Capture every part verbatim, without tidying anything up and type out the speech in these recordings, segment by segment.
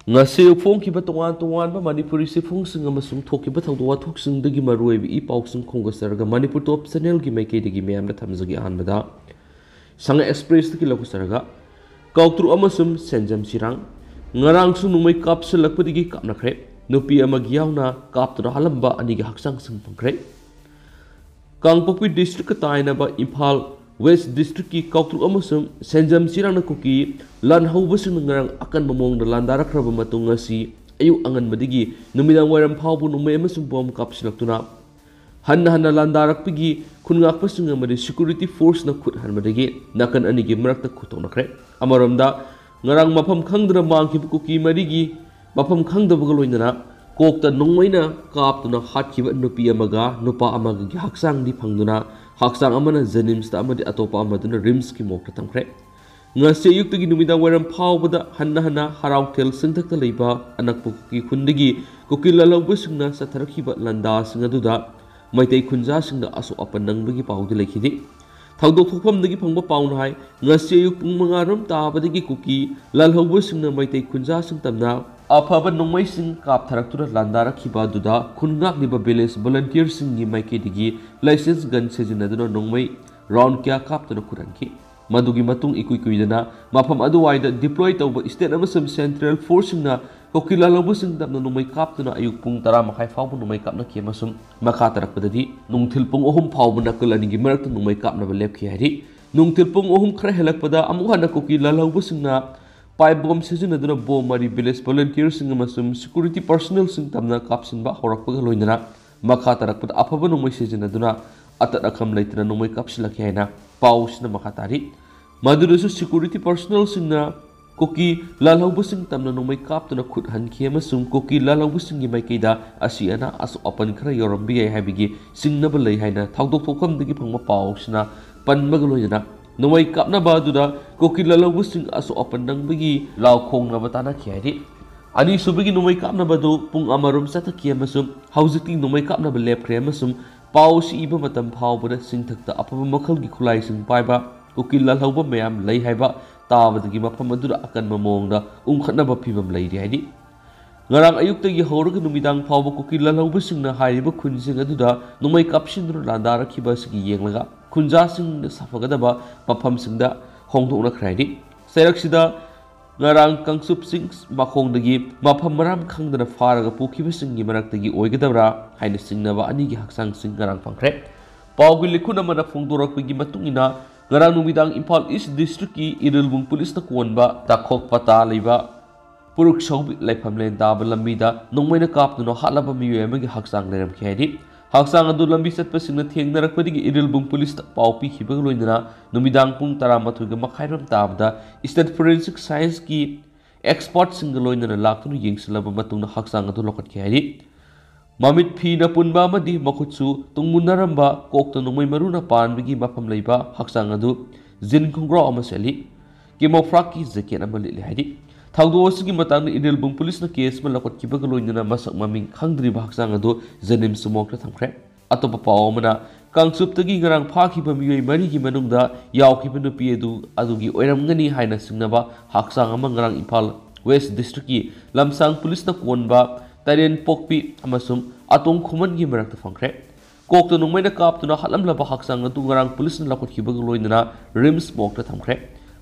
ꯉꯁꯤ ꯐꯣꯡꯈꯤꯕ ꯇꯣꯉꯥꯟ ꯇꯣꯉꯥꯟꯕ ꯃꯅꯤꯄꯨꯔꯤ ꯆꯦꯐꯣꯡꯁꯤꯡ ꯑꯃꯁꯨꯡ ꯊꯣꯛꯈꯤꯕ ꯊꯧꯗꯣꯛ ꯋꯥꯊꯣꯛꯁꯤꯡꯗꯒꯤ ꯃꯔꯨꯑꯣꯏꯕ ꯏ ꯄꯥꯎꯁꯤꯡ ꯈꯣꯝꯒꯠꯆꯔꯒ ꯃꯅꯤꯄꯨꯔ ꯇꯣꯞ ꯆꯦꯅꯦꯜꯒꯤ ꯃꯥꯏꯀꯩꯗꯒꯤ ꯃꯌꯥꯝꯗ ꯊꯝꯖꯒꯦ꯫ ꯑꯍꯥꯟꯕꯗ ꯁꯉꯥꯏ ꯑꯦꯛꯁꯄ꯭ꯔꯦꯁꯇꯒꯤ ꯂꯧꯈꯠꯆꯔꯒ, ꯀꯥꯎꯇ꯭ꯔꯨꯛ ꯑꯃꯁꯨꯡ ꯁꯦꯟꯖꯝ ꯆꯤꯔꯥꯡ ꯉꯔꯥꯡꯁꯨ ꯅꯣꯡꯃꯩ ꯀꯥꯞꯁꯤꯜꯂꯛꯄꯗꯒꯤ ꯀꯥꯞꯅꯈ꯭ꯔꯦ꯫ ꯅꯨꯄꯤ ꯑꯃꯒꯤ ꯌꯥꯎꯅ ꯀꯥꯞꯇꯨꯅ ꯍꯥꯠꯂꯝꯕ ꯑꯅꯤꯒꯤ ꯍꯛꯆꯥꯡꯁꯤꯡ ꯐꯪꯈ꯭ꯔꯦ꯫ ꯀꯥꯡꯄꯣꯛꯄꯤ ꯗꯤꯁꯇ꯭ꯔꯤꯛꯀ ꯇꯥꯏꯅꯕ ꯏꯝꯐꯥꯜ ꯋꯦꯁ ꯗꯤꯁꯇ꯭ꯔꯤꯛꯀꯤ ꯀꯥꯎꯇ꯭ꯔꯨꯛ ꯑꯃꯁꯨꯡ ꯁꯦꯟꯖꯝ ꯆꯤꯔꯥꯡꯅ ꯀꯨꯀꯤ ꯂꯥꯟꯍꯧꯕꯁꯤꯡꯅ ꯉꯔꯥꯡ ꯑꯀꯟꯕ ꯃꯑꯣꯡꯗ ꯂꯥꯟꯗꯥꯔꯛꯈ꯭ꯔꯕ ꯃꯇꯨꯡ, ꯉꯁꯤ ꯑꯌꯨꯛ ꯑꯉꯟꯕꯗꯒꯤ ꯅꯨꯃꯤꯗꯥꯡ ꯋꯥꯏꯔꯝ ꯐꯥꯎꯕ ꯅꯣꯡꯃꯩ ꯑꯃꯁꯨꯡ ꯕꯣꯝ ꯀꯥꯞꯁꯤꯜꯂꯛꯇꯨꯅ ꯍꯟꯅ ꯍꯟꯅ ꯂꯥꯟꯗꯥꯔꯛꯄꯒꯤ ꯈꯨꯟꯉꯥꯛꯄꯁꯤꯡ ꯑꯃꯗꯤ ꯁꯦꯀ꯭ꯌꯨꯔꯤꯇꯤ ꯐꯣꯔꯁꯅ ꯈꯨꯠ ꯍꯟꯕꯗꯒꯤ ꯅꯥꯀꯟ ꯑꯅꯤꯒꯤ ꯃꯔꯛꯇ ꯈꯨꯠꯊꯣꯛꯅꯈ꯭ꯔꯦ꯫ ꯑꯃꯔꯣꯝꯗ, ꯉꯔꯥꯡ ꯃꯐꯝ ꯈꯪꯗꯅ ꯃꯥꯡꯈꯤꯕ ꯀꯨꯀꯤ ꯃꯔꯤꯒꯤ ꯃꯐꯝ ꯈꯪꯗꯕꯒ ꯂꯣꯏꯅꯅ ꯀꯣꯛꯇ ꯅꯣꯡꯃꯩꯅ ꯀꯥꯞꯇꯨꯅ ꯍꯥꯠꯈꯤꯕ ꯅꯨꯄꯤ ꯑꯃꯒ ꯅꯨꯄꯥ ꯑꯃꯒꯤ ꯍꯛꯆꯥꯡꯗꯤ ꯐꯪꯗꯨꯅ, ꯍꯛꯆꯥꯡ ꯑꯃꯅ ꯖꯦꯅꯤꯝꯁꯇ ꯑꯃꯗꯤ ꯑꯇꯣꯞꯄ ꯑꯃꯗꯨꯅ ꯔꯤꯝꯁꯀꯤ ꯃꯣꯔꯒꯇ ꯊꯝꯈ꯭ꯔꯦ꯫ ꯉꯁꯤ ꯑꯌꯨꯛꯇꯒꯤ ꯅꯨꯃꯤꯗꯥꯡ ꯋꯥꯏꯔꯝ ꯐꯥꯎꯕꯗ ꯍꯟꯅ ꯍꯟꯅ ꯍꯔꯥꯎꯊꯦꯜ ꯁꯤꯡꯊꯛꯇ ꯂꯩꯕ ꯑꯅꯛꯄ ꯀꯨꯀꯤ ꯈꯨꯟꯗꯒꯤ ꯀꯨꯀꯤ ꯂꯥꯜꯍꯧꯕꯁꯤꯡꯅ ꯆꯠꯊꯔꯛꯈꯤꯕ ꯂꯥꯟꯗꯥꯁꯤꯡ ꯑꯗꯨꯗ ꯃꯩꯇꯩ ꯈꯨꯟꯖꯥꯁꯤꯡꯗ ꯑꯁꯣꯛ ꯑꯄꯟ ꯅꯪꯕꯒꯤ ꯄꯥꯎꯗꯤ ꯂꯩꯈꯤꯗꯦ꯫ ꯊꯧꯗꯣꯛ ꯊꯣꯛꯐꯝꯗꯒꯤ ꯐꯪꯕ ꯄꯥꯎꯅ ꯍꯥꯏ, ꯉꯁꯤ ꯑꯌꯨꯛ ꯄꯨꯡ ꯃꯉꯥ ꯔꯣꯝ ꯇꯥꯕꯗꯒꯤ ꯀꯨꯀꯤ ꯂꯥꯜꯍꯧꯕꯁꯤꯡꯅ ꯃꯩꯇꯩ ꯈꯨꯟꯖꯥꯁꯤꯡ ꯇꯝꯅ ꯑꯐꯕ ꯅꯣꯡꯃꯩꯁꯤꯡ ꯀꯥꯞꯊꯔꯛꯇꯨꯅ ꯂꯥꯟꯗꯥꯔꯛꯈꯤꯕ ꯑꯗꯨꯗ ꯈꯨꯟ ꯉꯥꯛꯂꯤꯕ ꯚꯤꯂꯦꯖ ꯚꯣꯂꯨꯟꯇꯤꯌꯔꯁꯤꯡꯒꯤ ꯃꯥꯏꯀꯩꯗꯒꯤ ꯂꯥꯏꯁꯦꯟꯁ ꯒꯟ ꯁꯤꯖꯤꯟꯅꯗꯨꯅ ꯅꯣꯡꯃꯩ ꯔꯥꯎꯟ ꯀꯌꯥ ꯀꯥꯞꯇꯨꯅ ꯈꯨꯠꯍꯟꯈꯤ꯫ ꯃꯗꯨꯒꯤ ꯃꯇꯨꯡ ꯏꯀꯨꯏ ꯀꯨꯏꯗꯅ ꯃꯐꯝ ꯑꯗꯨꯋꯥꯏꯗ ꯗꯤꯄ꯭ꯂꯣꯏ ꯇꯧꯕ ꯁ꯭ꯇꯦꯠ ꯑꯃꯁꯨꯡ ꯁꯦꯟꯇ꯭ꯔꯦꯜ ꯐꯣꯔꯁꯁꯤꯡꯅ ꯀꯨꯀꯤ ꯂꯥꯜꯍꯧꯕꯁꯤꯡ ꯇꯝꯅ ꯅꯣꯡꯃꯩ ꯀꯥꯞꯇꯨꯅ ꯑꯌꯨꯛ ꯄꯨꯡ ꯇꯔꯥ ꯃꯈꯥꯏ ꯐꯥꯎꯕ ꯅꯣꯡꯃꯩ ꯀꯥꯞꯅꯈꯤ ꯑꯃꯁꯨꯡ ꯃꯈꯥ ꯇꯥꯔꯛꯄꯗꯗꯤ ꯅꯨꯡꯊꯤꯜ ꯄꯨꯡ ꯑꯍꯨꯝ ꯐꯥꯎꯕ ꯅꯥꯀꯜ ꯑꯅꯤꯒꯤ ꯃꯔꯛꯇ ꯅꯣꯡꯃꯩ ꯀꯥꯞꯅꯕ ꯂꯦꯞꯈꯤ ꯍꯥꯏꯔꯤ꯫ ꯅꯨꯡꯊꯤꯜ ꯄꯨꯡ ꯑꯍꯨꯝ ꯈꯔ ꯍꯦꯜꯂꯛꯄꯗ ꯑꯃꯨꯛ ꯍꯟꯅ ꯀꯨꯀꯤ ꯂꯥꯜꯍꯧꯕꯁꯤꯡꯅ ꯄꯥꯏꯞ ꯕꯣꯝ ꯁꯤꯖꯤꯟꯅꯗꯨꯅ ꯕꯣꯝ ꯃꯔꯤ ꯚꯤꯂꯦꯖ ꯚꯣꯂꯨꯟꯇꯤꯌꯔꯁꯤꯡ ꯑꯃꯁꯨꯡ ꯁꯦꯀ꯭ꯌꯨꯔꯤꯇꯤ ꯄꯔꯁꯣꯅꯦꯜꯁꯤꯡ ꯇꯝꯅ ꯀꯥꯞꯁꯤꯟꯕ ꯍꯧꯔꯛꯄꯒ ꯂꯣꯏꯅꯅ ꯃꯈꯥ ꯇꯥꯔꯛꯄꯗ ꯑꯐꯕ ꯅꯣꯡꯃꯩ ꯁꯤꯖꯤꯟꯅꯗꯨꯅ ꯑꯇꯠ ꯑꯈꯝ ꯂꯩꯇꯅ ꯅꯣꯡꯃꯩ ꯀꯥꯞꯁꯤꯜꯂꯛꯈꯤ ꯍꯥꯏꯅ ꯄꯥꯎꯁꯤꯅ ꯃꯈꯥ ꯇꯥꯔꯤ꯫ ꯃꯗꯨꯗꯁꯨ ꯁꯦꯀ꯭ꯌꯨꯔꯤꯇꯤ ꯄꯔꯁꯣꯅꯦꯜꯁꯤꯡꯅ ꯀꯨꯀꯤ ꯂꯥꯜꯍꯧꯕꯁꯤꯡ ꯇꯝꯅ ꯅꯣꯡꯃꯩ ꯀꯥꯞꯇꯨꯅ ꯈꯨꯠ ꯍꯟꯈꯤ ꯑꯃꯁꯨꯡ ꯀꯨꯀꯤ ꯂꯥꯜꯍꯧꯕꯁꯤꯡꯒꯤ ꯃꯥꯏꯀꯩꯗ ꯑꯁꯤ ꯑꯅꯥ ꯑꯁꯣꯛ ꯑꯄꯟ ꯈꯔ ꯌꯥꯎꯔꯝꯕ ꯌꯥꯏ ꯍꯥꯏꯕꯒꯤ ꯆꯤꯡꯅꯕ ꯂꯩ ꯍꯥꯏꯅ ꯊꯧꯗꯣꯛ ꯊꯣꯛꯐꯝꯗꯒꯤ ꯐꯪꯕ ꯄꯥꯎꯁꯤꯅ ꯄꯟꯕꯒ ꯂꯣꯏꯅꯅ ꯅꯣꯡꯃꯩ ꯀꯥꯞꯅꯕ ꯑꯗꯨꯗ ꯀꯨꯀꯤ ꯂꯥꯜꯍꯧꯕꯁꯤꯡ ꯑꯁꯣꯛ ꯑꯄꯟ ꯅꯪꯕꯒꯤ ꯂꯥꯎ ꯈꯣꯡꯅꯕ ꯇꯥꯟꯅꯈꯤ ꯍꯥꯏꯔꯤ꯫ ꯑꯅꯤꯁꯨꯕꯒꯤ ꯅꯣꯡꯃꯩ ꯀꯥꯞꯅꯕ ꯑꯗꯨ ꯄꯨꯡ ꯑꯃꯔꯣꯝ ꯆꯠꯊꯈꯤ ꯑꯃꯁꯨꯡ ꯍꯧꯖꯤꯛꯇꯤ ꯅꯣꯡꯃꯩ ꯀꯥꯞꯅꯕ ꯂꯦꯞꯈ꯭ꯔꯦ ꯑꯃꯁꯨꯡ ꯄꯥꯎ ꯑꯁꯤ ꯏꯕ ꯃꯇꯝ ꯐꯥꯎꯕꯗ ꯆꯤꯡꯊꯛꯇ ꯑꯐꯕ ꯃꯈꯜꯒꯤ ꯈꯨꯠꯂꯥꯏꯁꯤꯡ ꯄꯥꯏꯕ ꯀꯨꯀꯤ ꯂꯥꯜꯍꯧꯕ ꯃꯌꯥꯝ ꯂꯩ ꯍꯥꯏꯕ ꯇꯥꯕꯗꯒꯤ ꯃꯐꯝ ꯑꯗꯨꯗ ꯑꯀꯟꯕ ꯃꯑꯣꯡꯗ ꯎꯪꯈꯠꯅꯕ ꯐꯤꯕꯝ ꯂꯩꯔꯤ ꯍꯥꯏꯔꯤ꯫ ꯉꯔꯥꯡ ꯑꯌꯨꯛꯇꯒꯤ ꯍꯧꯔꯒ ꯅꯨꯃꯤꯗꯥꯡ ꯐꯥꯎꯕ ꯀꯨꯀꯤ ꯂꯥꯜꯍꯧꯕꯁꯤꯡꯅ ꯍꯥꯏꯔꯤꯕ ꯈꯨꯟꯁꯤꯡ ꯑꯗꯨꯗ ꯅꯣꯡꯃꯩ ꯀꯥꯞꯁꯤꯟꯗꯨꯅ ꯂꯥꯟꯗꯥꯔꯛꯈꯤꯕ ꯑꯁꯤꯒꯤ ꯌꯦꯡꯂꯒ ꯈꯨꯟꯖꯥꯁꯤꯡꯅ ꯁꯥꯐꯒꯗꯕ ꯃꯐꯝꯁꯤꯡꯗ ꯍꯣꯡꯗꯣꯛꯅꯈ꯭ꯔꯦ ꯍꯥꯏꯔꯤ꯫ ꯆꯩꯔꯛꯁꯤꯗ ꯉꯔꯥꯡ ꯀꯥꯡꯆꯨꯞꯁꯤꯡ ꯃꯈꯣꯡꯗꯒꯤ ꯃꯐꯝ ꯃꯔꯥꯡ ꯈꯪꯗꯅ ꯐꯥꯔꯒ ꯄꯨꯈꯤꯕꯁꯤꯡꯒꯤ ꯃꯔꯛꯇꯒꯤ ꯑꯣꯏꯒꯗꯕ꯭ꯔꯥ ꯍꯥꯏꯅ ꯆꯤꯡꯅꯕ ꯑꯅꯤꯒꯤ ꯍꯛꯆꯥꯡꯁꯤꯡ ꯉꯔꯥꯡ ꯐꯪꯈ꯭ꯔꯦ꯫ ꯄꯥꯎꯒꯤ ꯂꯤꯈꯨꯟ ꯑꯃꯅ ꯐꯣꯡꯗꯣꯔꯛꯄꯒꯤ ꯃꯇꯨꯡ ꯏꯟꯅ, ꯉꯔꯥꯡ ꯅꯨꯃꯤꯗꯥꯡ ꯏꯝꯐꯥꯜ ꯏꯁ ꯗꯤꯁꯇ꯭ꯔꯤꯛꯀꯤ ꯏꯔꯤꯜꯕꯨꯡ ꯄꯨꯂꯤꯁꯅ ꯀꯣꯟꯕ ꯇꯥꯈꯣꯛ ꯄꯇꯥ ꯂꯩꯕ ꯄꯨꯔꯨꯛ ꯁꯧꯕꯤ ꯂꯩꯐꯝꯂꯦꯟ ꯇꯥꯕ ꯂꯝꯕꯤꯗ ꯅꯣꯡꯃꯩꯅ ꯀꯥꯞꯇꯨꯅ ꯍꯥꯠꯂꯕ ꯃꯤꯑꯣꯏ ꯑꯃꯒꯤ ꯍꯛꯆꯥꯡ ꯂꯩꯔꯝꯈꯤ ꯍꯥꯏꯔꯤ꯫ ꯍꯛꯆꯥꯡ ꯑꯗꯨ ꯂꯝꯕꯤ ꯆꯠꯄꯁꯤꯡꯅ ꯊꯦꯡꯅꯔꯛꯄꯗꯒꯤ ꯏꯔꯤꯜꯕꯨꯡ ꯄꯨꯂꯤꯁꯇ ꯄꯥꯎ ꯄꯤꯈꯤꯕꯒ ꯂꯣꯏꯅꯅ ꯅꯨꯃꯤꯗꯥꯡ ꯄꯨꯡ ꯇꯔꯥꯃꯥꯊꯣꯏꯒ ꯃꯈꯥꯏꯔꯣꯝ ꯇꯥꯕꯗ State Forensic Scienceꯀꯤ expertꯁꯤꯡꯒ ꯂꯣꯏꯅꯅ ꯂꯥꯛꯇꯨꯅ ꯌꯦꯡꯁꯤꯜꯂꯕ ꯃꯇꯨꯡꯗ ꯍꯛꯆꯥꯡ ꯑꯗꯨ ꯂꯧꯈꯠꯈꯤ ꯍꯥꯏꯔꯤ꯫ ꯃꯃꯤꯠ ꯐꯤꯅ ꯄꯨꯟꯕ ꯑꯃꯗꯤ ꯃꯈꯨꯠꯁꯨ ꯇꯨꯡꯃꯨꯟꯅꯔꯝꯕ, ꯀꯣꯛꯇ ꯅꯣꯡꯃꯩ ꯃꯔꯨꯅ ꯄꯥꯟꯕꯒꯤ ꯃꯐꯝ ꯂꯩꯕ ꯍꯛꯆꯥꯡ ꯑꯗꯨ ꯖꯤꯟ ꯈꯣꯡꯒ꯭ꯔꯥꯎ ꯑꯃ ꯁꯦꯠꯂꯤ꯫ ꯀꯦꯃꯣꯐ꯭ꯂꯥꯒꯀꯤ ꯖꯦꯀꯦꯠ ꯑꯃ ꯂꯤꯠꯂꯤ ꯍꯥꯏꯔꯤ꯫ ꯊꯧꯗꯣꯛ ꯑꯁꯤꯒꯤ ꯃꯇꯥꯡꯗ ꯏꯔꯤꯜꯕꯨꯡ ꯄꯨꯂꯤꯁꯅ ꯀꯦꯁ ꯑꯃ ꯂꯧꯈꯠꯈꯤꯕꯒ ꯂꯣꯏꯅꯅ ꯃꯁꯛ ꯃꯃꯤꯡ ꯈꯪꯗ꯭ꯔꯤꯕ ꯍꯛꯆꯥꯡ ꯑꯗꯨ ꯖꯦꯅꯤꯝꯁ ꯃꯣꯔꯒꯇ ꯊꯝꯈ꯭ꯔꯦ꯫ ꯑꯇꯣꯞꯄ ꯄꯥꯎ ꯑꯃꯅ, ꯀꯥꯡꯆꯨꯞꯇꯒꯤ ꯉꯔꯥꯡ ꯐꯥꯈꯤꯕ ꯃꯤꯑꯣꯏ ꯃꯔꯤꯒꯤ ꯃꯅꯨꯡꯗ ꯌꯥꯎꯈꯤꯕ ꯅꯨꯄꯤ ꯑꯗꯨ ꯑꯗꯨꯒꯤ ꯑꯣꯏꯔꯝꯒꯅꯤ ꯍꯥꯏꯅ ꯆꯤꯡꯅꯕ ꯍꯛꯆꯥꯡ ꯑꯃ ꯉꯔꯥꯡ ꯏꯝꯐꯥꯜ ꯋꯦꯁ ꯗꯤꯁꯇ꯭ꯔꯤꯛꯀꯤ ꯂꯝꯁꯥꯡ ꯄꯨꯂꯤꯁꯅ ꯀꯣꯟꯕ ꯇꯔꯦꯟ ꯄꯣꯛꯄꯤ ꯑꯃꯁꯨꯡ ꯑꯇꯣꯡ ꯈꯨꯃꯟꯒꯤ ꯃꯔꯛꯇ ꯐꯪꯈ꯭ꯔꯦ꯫ ꯀꯣꯛꯇ ꯅꯣꯡꯃꯩꯅ ꯀꯥꯞꯇꯨꯅ ꯍꯥꯠꯂꯝꯂꯕ ꯍꯛꯆꯥꯡ ꯑꯗꯨ ꯉꯔꯥꯡ ꯄꯨꯂꯤꯁꯅ ꯂꯧꯈꯠꯈꯤꯕꯒ ꯂꯣꯏꯅꯅ ꯔꯤꯝꯁ ꯃꯣꯔꯒꯇ ꯊꯝꯈ꯭ꯔꯦ꯫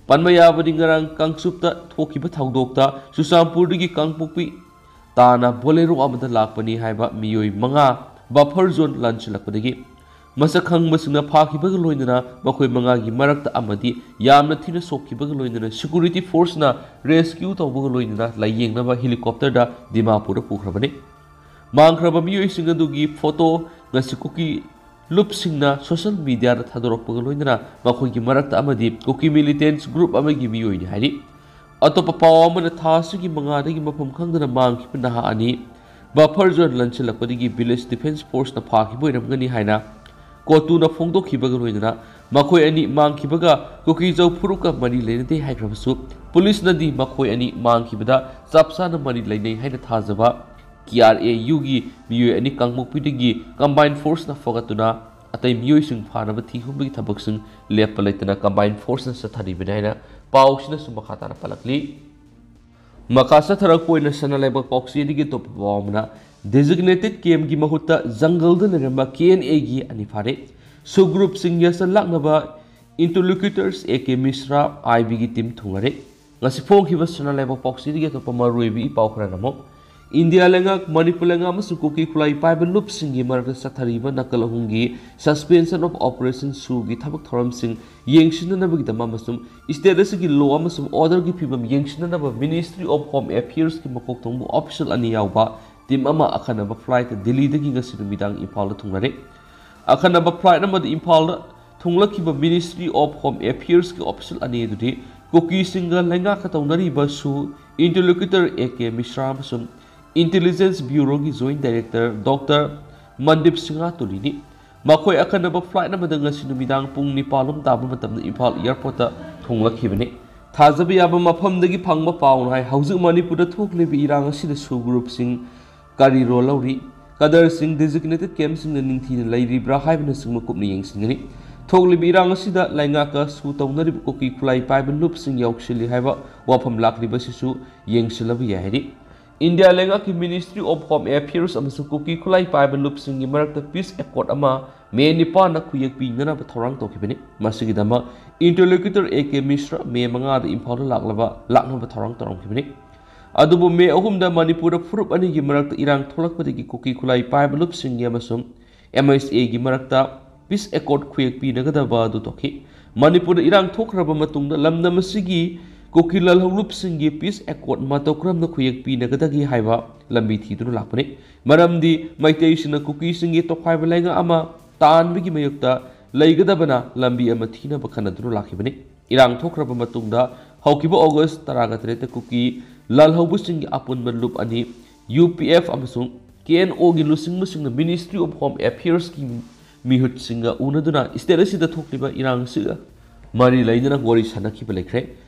ꯄꯟꯕ ꯌꯥꯕꯗꯤ, ꯉꯔꯥꯡ ꯀꯥꯡꯆꯨꯞꯇ ꯊꯣꯛꯈꯤꯕ ꯊꯧꯗꯣꯛꯇ ꯆꯨꯔꯆꯥꯟꯄꯨꯔꯗꯒꯤ ꯀꯥꯡꯄꯣꯛꯄꯤ ꯇꯥꯅ ꯕꯣꯂꯦꯔꯣ ꯑꯃꯗ ꯂꯥꯛꯄꯅꯤ ꯍꯥꯏꯕ ꯃꯤꯑꯣꯏ ꯃꯉꯥ ꯕꯐꯔ ꯖꯣꯟ ꯂꯥꯟꯁꯤꯜꯂꯛꯄꯗꯒꯤ ꯃꯁꯛ ꯈꯪꯕꯁꯤꯡꯅ ꯐꯥꯈꯤꯕꯒ ꯂꯣꯏꯅꯅ ꯃꯈꯣꯏ ꯃꯉꯥꯒꯤ ꯃꯔꯛꯇ ꯑꯃꯗꯤ ꯌꯥꯝꯅ ꯊꯤꯅ ꯁꯣꯛꯈꯤꯕꯒ ꯂꯣꯏꯅꯅ ꯁꯦꯀ꯭ꯌꯨꯔꯤꯇꯤ ꯐꯣꯔꯁꯅ ꯔꯦꯁꯀ꯭ꯌꯨ ꯇꯧꯕꯒ ꯂꯣꯏꯅꯅ ꯂꯥꯏꯌꯦꯡꯅꯕ ꯍꯦꯂꯤꯀꯣꯞꯇꯔꯗ ꯗꯤꯃꯥꯄꯨꯔꯗ ꯄꯨꯈ꯭ꯔꯕꯅꯤ꯫ ꯃꯥꯡꯈ꯭ꯔꯕ ꯃꯤꯑꯣꯏꯁꯤꯡ ꯑꯗꯨꯒꯤ ꯐꯣꯇꯣ ꯉꯁꯤ ꯀꯨꯀꯤ ꯂꯨꯞꯁꯤꯡꯅ ꯁꯣꯁꯤꯌꯦꯜ ꯃꯤꯗꯤꯌꯥꯗ ꯊꯥꯗꯣꯔꯛꯄꯒ ꯂꯣꯏꯅꯅ ꯃꯈꯣꯏꯒꯤ ꯃꯔꯛꯇ ꯑꯃꯗꯤ ꯀꯨꯀꯤ ꯃꯤꯂꯤꯇꯦꯟꯁ ꯒ꯭ꯔꯨꯞ ꯑꯃꯒꯤ ꯃꯤꯑꯣꯏꯅꯤ ꯍꯥꯏꯔꯤ꯫ ꯑꯇꯣꯞꯄ ꯄꯥꯎ ꯑꯃꯅ, ꯊꯥ ꯑꯁꯤꯒꯤ ꯃꯉꯥꯗꯒꯤ ꯃꯐꯝ ꯈꯪꯗꯅ ꯃꯥꯡꯈꯤꯕ ꯅꯍꯥ ꯑꯅꯤ ꯕꯐꯔ ꯖꯣꯟ ꯂꯟꯁꯤꯜꯂꯛꯄꯗꯒꯤ ꯚꯤꯂꯦꯖ ꯗꯤꯐꯦꯟꯁ ꯐꯣꯔꯁꯅ ꯐꯥꯈꯤꯕ ꯑꯣꯏꯔꯝꯒꯅꯤ ꯍꯥꯏꯅ ꯀꯣꯇꯨꯅ ꯐꯣꯡꯗꯣꯛꯈꯤꯕꯒ ꯂꯣꯏꯅꯅ ꯃꯈꯣꯏ ꯑꯅꯤ ꯃꯥꯡꯈꯤꯕꯒ ꯀꯨꯀꯤꯖꯧ ꯐꯨꯔꯨꯞꯀ ꯃꯔꯤ ꯂꯩꯅꯗꯦ ꯍꯥꯏꯈ꯭ꯔꯕꯁꯨ, ꯄꯨꯂꯤꯁꯅꯗꯤ ꯃꯈꯣꯏ ꯑꯅꯤ ꯃꯥꯡꯈꯤꯕꯗ ꯆꯞ ꯆꯥꯅ ꯃꯔꯤ ꯂꯩꯅꯩ ꯍꯥꯏꯅ ꯊꯥꯖꯕ ꯀꯦ ꯑꯥꯔ ꯑꯦ ꯌꯨꯒꯤ ꯃꯤꯑꯣꯏ ꯑꯅꯤ ꯀꯥꯡꯄꯣꯛꯄꯤꯗꯒꯤ ꯀꯝꯕꯥꯏꯟ ꯐꯣꯔꯁꯅ ꯐꯒꯠꯇꯨꯅ ꯑꯇꯩ ꯃꯤꯑꯣꯏꯁꯤꯡ ꯐꯥꯅꯕ ꯊꯤꯍꯨꯝꯕꯒꯤ ꯊꯕꯛꯁꯤꯡ ꯂꯦꯞꯄ ꯂꯩꯇꯅ combined force ꯅ ꯆꯠꯊꯔꯤꯕꯅꯤ ꯍꯥꯏꯅ ꯄꯥꯎꯁꯤꯅꯁꯨ ꯃꯈꯥ ꯇꯥꯅ ꯄꯜꯂꯛꯂꯤ꯫ ꯃꯈꯥ ꯆꯠꯊꯔꯛꯄ ꯑꯣꯏꯅ ꯁꯅꯥ ꯂꯩꯕꯥꯛ ꯄꯥꯎꯆꯦꯗꯒꯤ ꯑꯇꯣꯞꯄ ꯄꯥꯎ ꯑꯃꯅ, designated camp ꯀꯤ ꯃꯍꯨꯠꯇ ꯖꯪꯒꯜꯗ ꯂꯩꯔꯝꯕ K N A ꯒꯤ ꯑꯅꯤ ꯐꯥꯔꯦ꯫ SoO group ꯁꯤꯡ ꯌꯥꯁꯜꯂꯛꯅꯕ interlocutors A K ꯃꯤꯁ꯭ꯔꯥ I B ꯒꯤ team ꯊꯨꯡꯂꯔꯦ꯫ ꯉꯁꯤ ꯐꯣꯡꯈꯤꯕ ꯁꯅꯥ ꯂꯩꯕꯥꯛ ꯄꯥꯎꯆꯦꯗꯒꯤ ꯑꯇꯣꯞꯄ ꯃꯔꯨꯑꯣꯏꯕ ꯏ ꯄꯥꯎ ꯈꯔꯅ ꯑꯃꯨꯛ, ꯏꯟꯗꯤꯌꯥ ꯂꯩꯉꯥꯛ, ꯃꯅꯤꯄꯨꯔ ꯂꯩꯉꯥꯛ ꯑꯃꯁꯨꯡ ꯀꯨꯀꯤ ꯈꯨꯠꯂꯥꯏ ꯄꯥꯏꯕ ꯂꯨꯞꯁꯤꯡꯒꯤ ꯃꯔꯛꯇ ꯆꯠꯊꯔꯤꯕ ꯅꯥꯀꯜ ꯑꯍꯨꯝꯒꯤ suspension of operation SoO ꯒꯤ ꯊꯕꯛ ꯊꯧꯔꯝꯁꯤꯡ ꯌꯦꯡꯁꯤꯟꯅꯅꯕꯒꯤꯗꯃꯛ ꯑꯃꯁꯨꯡ state ꯑꯁꯤꯒꯤ law ꯑꯃꯁꯨꯡ order ꯒꯤ ꯐꯤꯕꯝ ꯌꯦꯡꯁꯤꯟꯅꯅꯕ Ministry of Home Affairs ꯀꯤ ꯃꯀꯣꯛ ꯊꯣꯡꯕ official ꯑꯅꯤ ꯌꯥꯎꯕ team ꯑꯃ ꯑꯈꯟꯅꯕ flight ꯗꯤꯜꯂꯤꯗꯒꯤ ꯉꯁꯤ ꯅꯨꯃꯤꯗꯥꯡ ꯏꯝꯐꯥꯜꯗ ꯊꯨꯡꯂꯔꯦ꯫ ꯑꯈꯟꯅꯕ flight ꯑꯃꯗ ꯏꯝꯐꯥꯜꯗ ꯊꯨꯡꯂꯛꯈꯤꯕ Ministry of Home Affairs ꯀꯤ official ꯑꯅꯤ ꯑꯗꯨꯗꯤ ꯀꯨꯀꯤꯁꯤꯡꯒ ꯂꯩꯉꯥꯛꯀ ꯇꯧꯅꯔꯤꯕ SoO interlocutor A K ꯃꯤꯁ꯭ꯔꯥ ꯑꯃꯁꯨꯡ Intelligence Bureau ꯒꯤ Joint Director Doctor ꯃꯟꯗꯤꯞ ꯁꯤꯡꯍ ꯇꯨꯂꯤꯅꯤ꯫ ꯃꯈꯣꯏ ꯑꯈꯟꯅꯕ flight ꯑꯃꯗ ꯉꯁꯤ ꯅꯨꯃꯤꯗꯥꯡ ꯄꯨꯡ ꯅꯤꯄꯥꯜ ꯂꯣꯝ ꯇꯥꯕ ꯃꯇꯝꯗ ꯏꯝꯐꯥꯜ airport ꯇ ꯊꯨꯡꯂꯛꯈꯤꯕꯅꯤ꯫ ꯊꯥꯖꯕ ꯌꯥꯕ ꯃꯐꯝꯗꯒꯤ ꯐꯪꯕ ꯄꯥꯎꯅ ꯍꯥꯏ, ꯍꯧꯖꯤꯛ ꯃꯅꯤꯄꯨꯔꯗ ꯊꯣꯛꯂꯤꯕ ꯏꯔꯥꯡ ꯑꯁꯤꯗ SoO group ꯁꯤꯡ ꯀꯔꯤ role ꯂꯧꯔꯤ, cadre ꯁꯤꯡ designated camp ꯁꯤꯡꯗ ꯅꯤꯡꯊꯤꯅ ꯂꯩꯔꯤꯕ꯭ꯔꯥ ꯍꯥꯏꯕꯅꯆꯤꯡꯕ ꯀꯨꯞꯅ ꯌꯦꯡꯁꯤꯟꯒꯅꯤ꯫ ꯊꯣꯛꯂꯤꯕ ꯏꯔꯥꯡ ꯑꯁꯤꯗ ꯂꯩꯉꯥꯛꯀ SoO ꯇꯧꯅꯔꯤꯕ ꯀꯨꯀꯤ ꯈꯨꯠꯂꯥꯏ ꯄꯥꯏꯕ ꯂꯨꯞꯁꯤꯡ ꯌꯥꯎꯁꯤꯜꯂꯤ ꯍꯥꯏꯕ ꯋꯥꯐꯝ ꯂꯥꯛꯂꯤꯕ ꯑꯁꯤꯁꯨ ꯌꯦꯡꯁꯤꯜꯂꯕ ꯌꯥꯏ ꯍꯥꯏꯔꯤ꯫ ꯏꯟꯗꯤꯌꯥ ꯂꯩꯉꯥꯛꯀꯤ Ministry of Home Affairs ꯑꯃꯁꯨꯡ ꯀꯨꯀꯤ ꯈꯨꯠꯂꯥꯏ ꯄꯥꯏꯕ ꯂꯨꯞꯁꯤꯡꯒꯤ ꯃꯔꯛꯇ peace accord ꯑꯃ ꯃꯦ ꯅꯤꯄꯥꯟꯗ ꯈꯨꯌꯦꯛ ꯄꯤꯅꯅꯕ ꯊꯧꯔꯥꯡ ꯇꯧꯈꯤꯕꯅꯤ꯫ ꯃꯁꯤꯒꯤꯗꯃꯛ interlocutor A K ꯃꯤꯁ꯭ꯔ ꯃꯦ ꯃꯉꯥꯗ ꯏꯝꯐꯥꯜꯗ ꯂꯥꯛꯂꯕ, ꯂꯥꯛꯅꯕ ꯊꯧꯔꯥꯡ ꯇꯧꯔꯝꯈꯤꯕꯅꯤ꯫ ꯑꯗꯨꯕꯨ ꯃꯦ ꯑꯍꯨꯝꯗ ꯃꯅꯤꯄꯨꯔꯗ ꯐꯨꯔꯨꯞ ꯑꯅꯤꯒꯤ ꯃꯔꯛꯇ ꯏꯔꯥꯡ ꯊꯣꯛꯂꯛꯄꯗꯒꯤ ꯀꯨꯀꯤ ꯈꯨꯠꯂꯥꯏ ꯄꯥꯏꯕ ꯂꯨꯞꯁꯤꯡꯒꯤ ꯑꯃꯁꯨꯡ M I S A ꯒꯤ ꯃꯔꯛꯇ peace accord ꯈꯨꯌꯦꯛ ꯄꯤꯅꯒꯗꯕ ꯑꯗꯨ ꯇꯧꯈꯤ꯫ ꯃꯅꯤꯄꯨꯔꯗ ꯏꯔꯥꯡ ꯊꯣꯛꯈ꯭ꯔꯕ ꯃꯇꯨꯡꯗ ꯂꯝꯗꯝ ꯑꯁꯤꯒꯤ ꯀꯨꯀꯤ ꯂꯥꯜꯍꯧꯂꯨꯞꯁꯤꯡꯒꯤ peace accord ꯃꯇꯧ ꯀꯔꯝꯅ ꯈꯨꯌꯦꯛ ꯄꯤꯅꯒꯗꯒꯦ ꯍꯥꯏꯕ ꯂꯝꯕꯤ ꯊꯤꯗꯨꯅ ꯂꯥꯛꯄꯅꯤ꯫ ꯃꯔꯝꯗꯤ ꯃꯩꯇꯩꯁꯤꯡꯅ ꯀꯨꯀꯤꯁꯤꯡꯒꯤ ꯇꯣꯈꯥꯏꯕ ꯂꯩꯉꯥꯛ ꯑꯃ ꯇꯥꯟꯕꯒꯤ ꯃꯥꯌꯣꯛꯇ ꯂꯩꯒꯗꯕꯅ ꯂꯝꯕꯤ ꯑꯃ ꯊꯤꯅꯕ ꯈꯟꯅꯗꯨꯅ ꯂꯥꯛꯈꯤꯕꯅꯤ꯫ ꯏꯔꯥꯡ ꯊꯣꯛꯈ꯭ꯔꯕ ꯃꯇꯨꯡꯗ ꯍꯧꯈꯤꯕ August ꯇꯔꯥꯒ ꯇꯔꯦꯠꯇ ꯀꯨꯀꯤ ꯂꯥꯜꯍꯧꯕꯁꯤꯡꯒꯤ ꯑꯄꯨꯟꯕ ꯂꯨꯞ ꯑꯅꯤ U P F ꯑꯃꯁꯨꯡ K N O ꯒꯤ ꯂꯨꯆꯤꯡꯕꯁꯤꯡꯅ Ministry of Home Affairs ꯀꯤ ꯃꯤꯍꯨꯠꯁꯤꯡꯒ ꯎꯅꯗꯨꯅ state ꯑꯁꯤꯗ ꯊꯣꯛꯂꯤꯕ ꯏꯔꯥꯡꯁꯤꯒ ꯃꯔꯤ ꯂꯩꯅꯅ ꯋꯥꯔꯤ ꯁꯥꯅꯈꯤꯕ ꯂꯩꯈ꯭ꯔꯦ꯫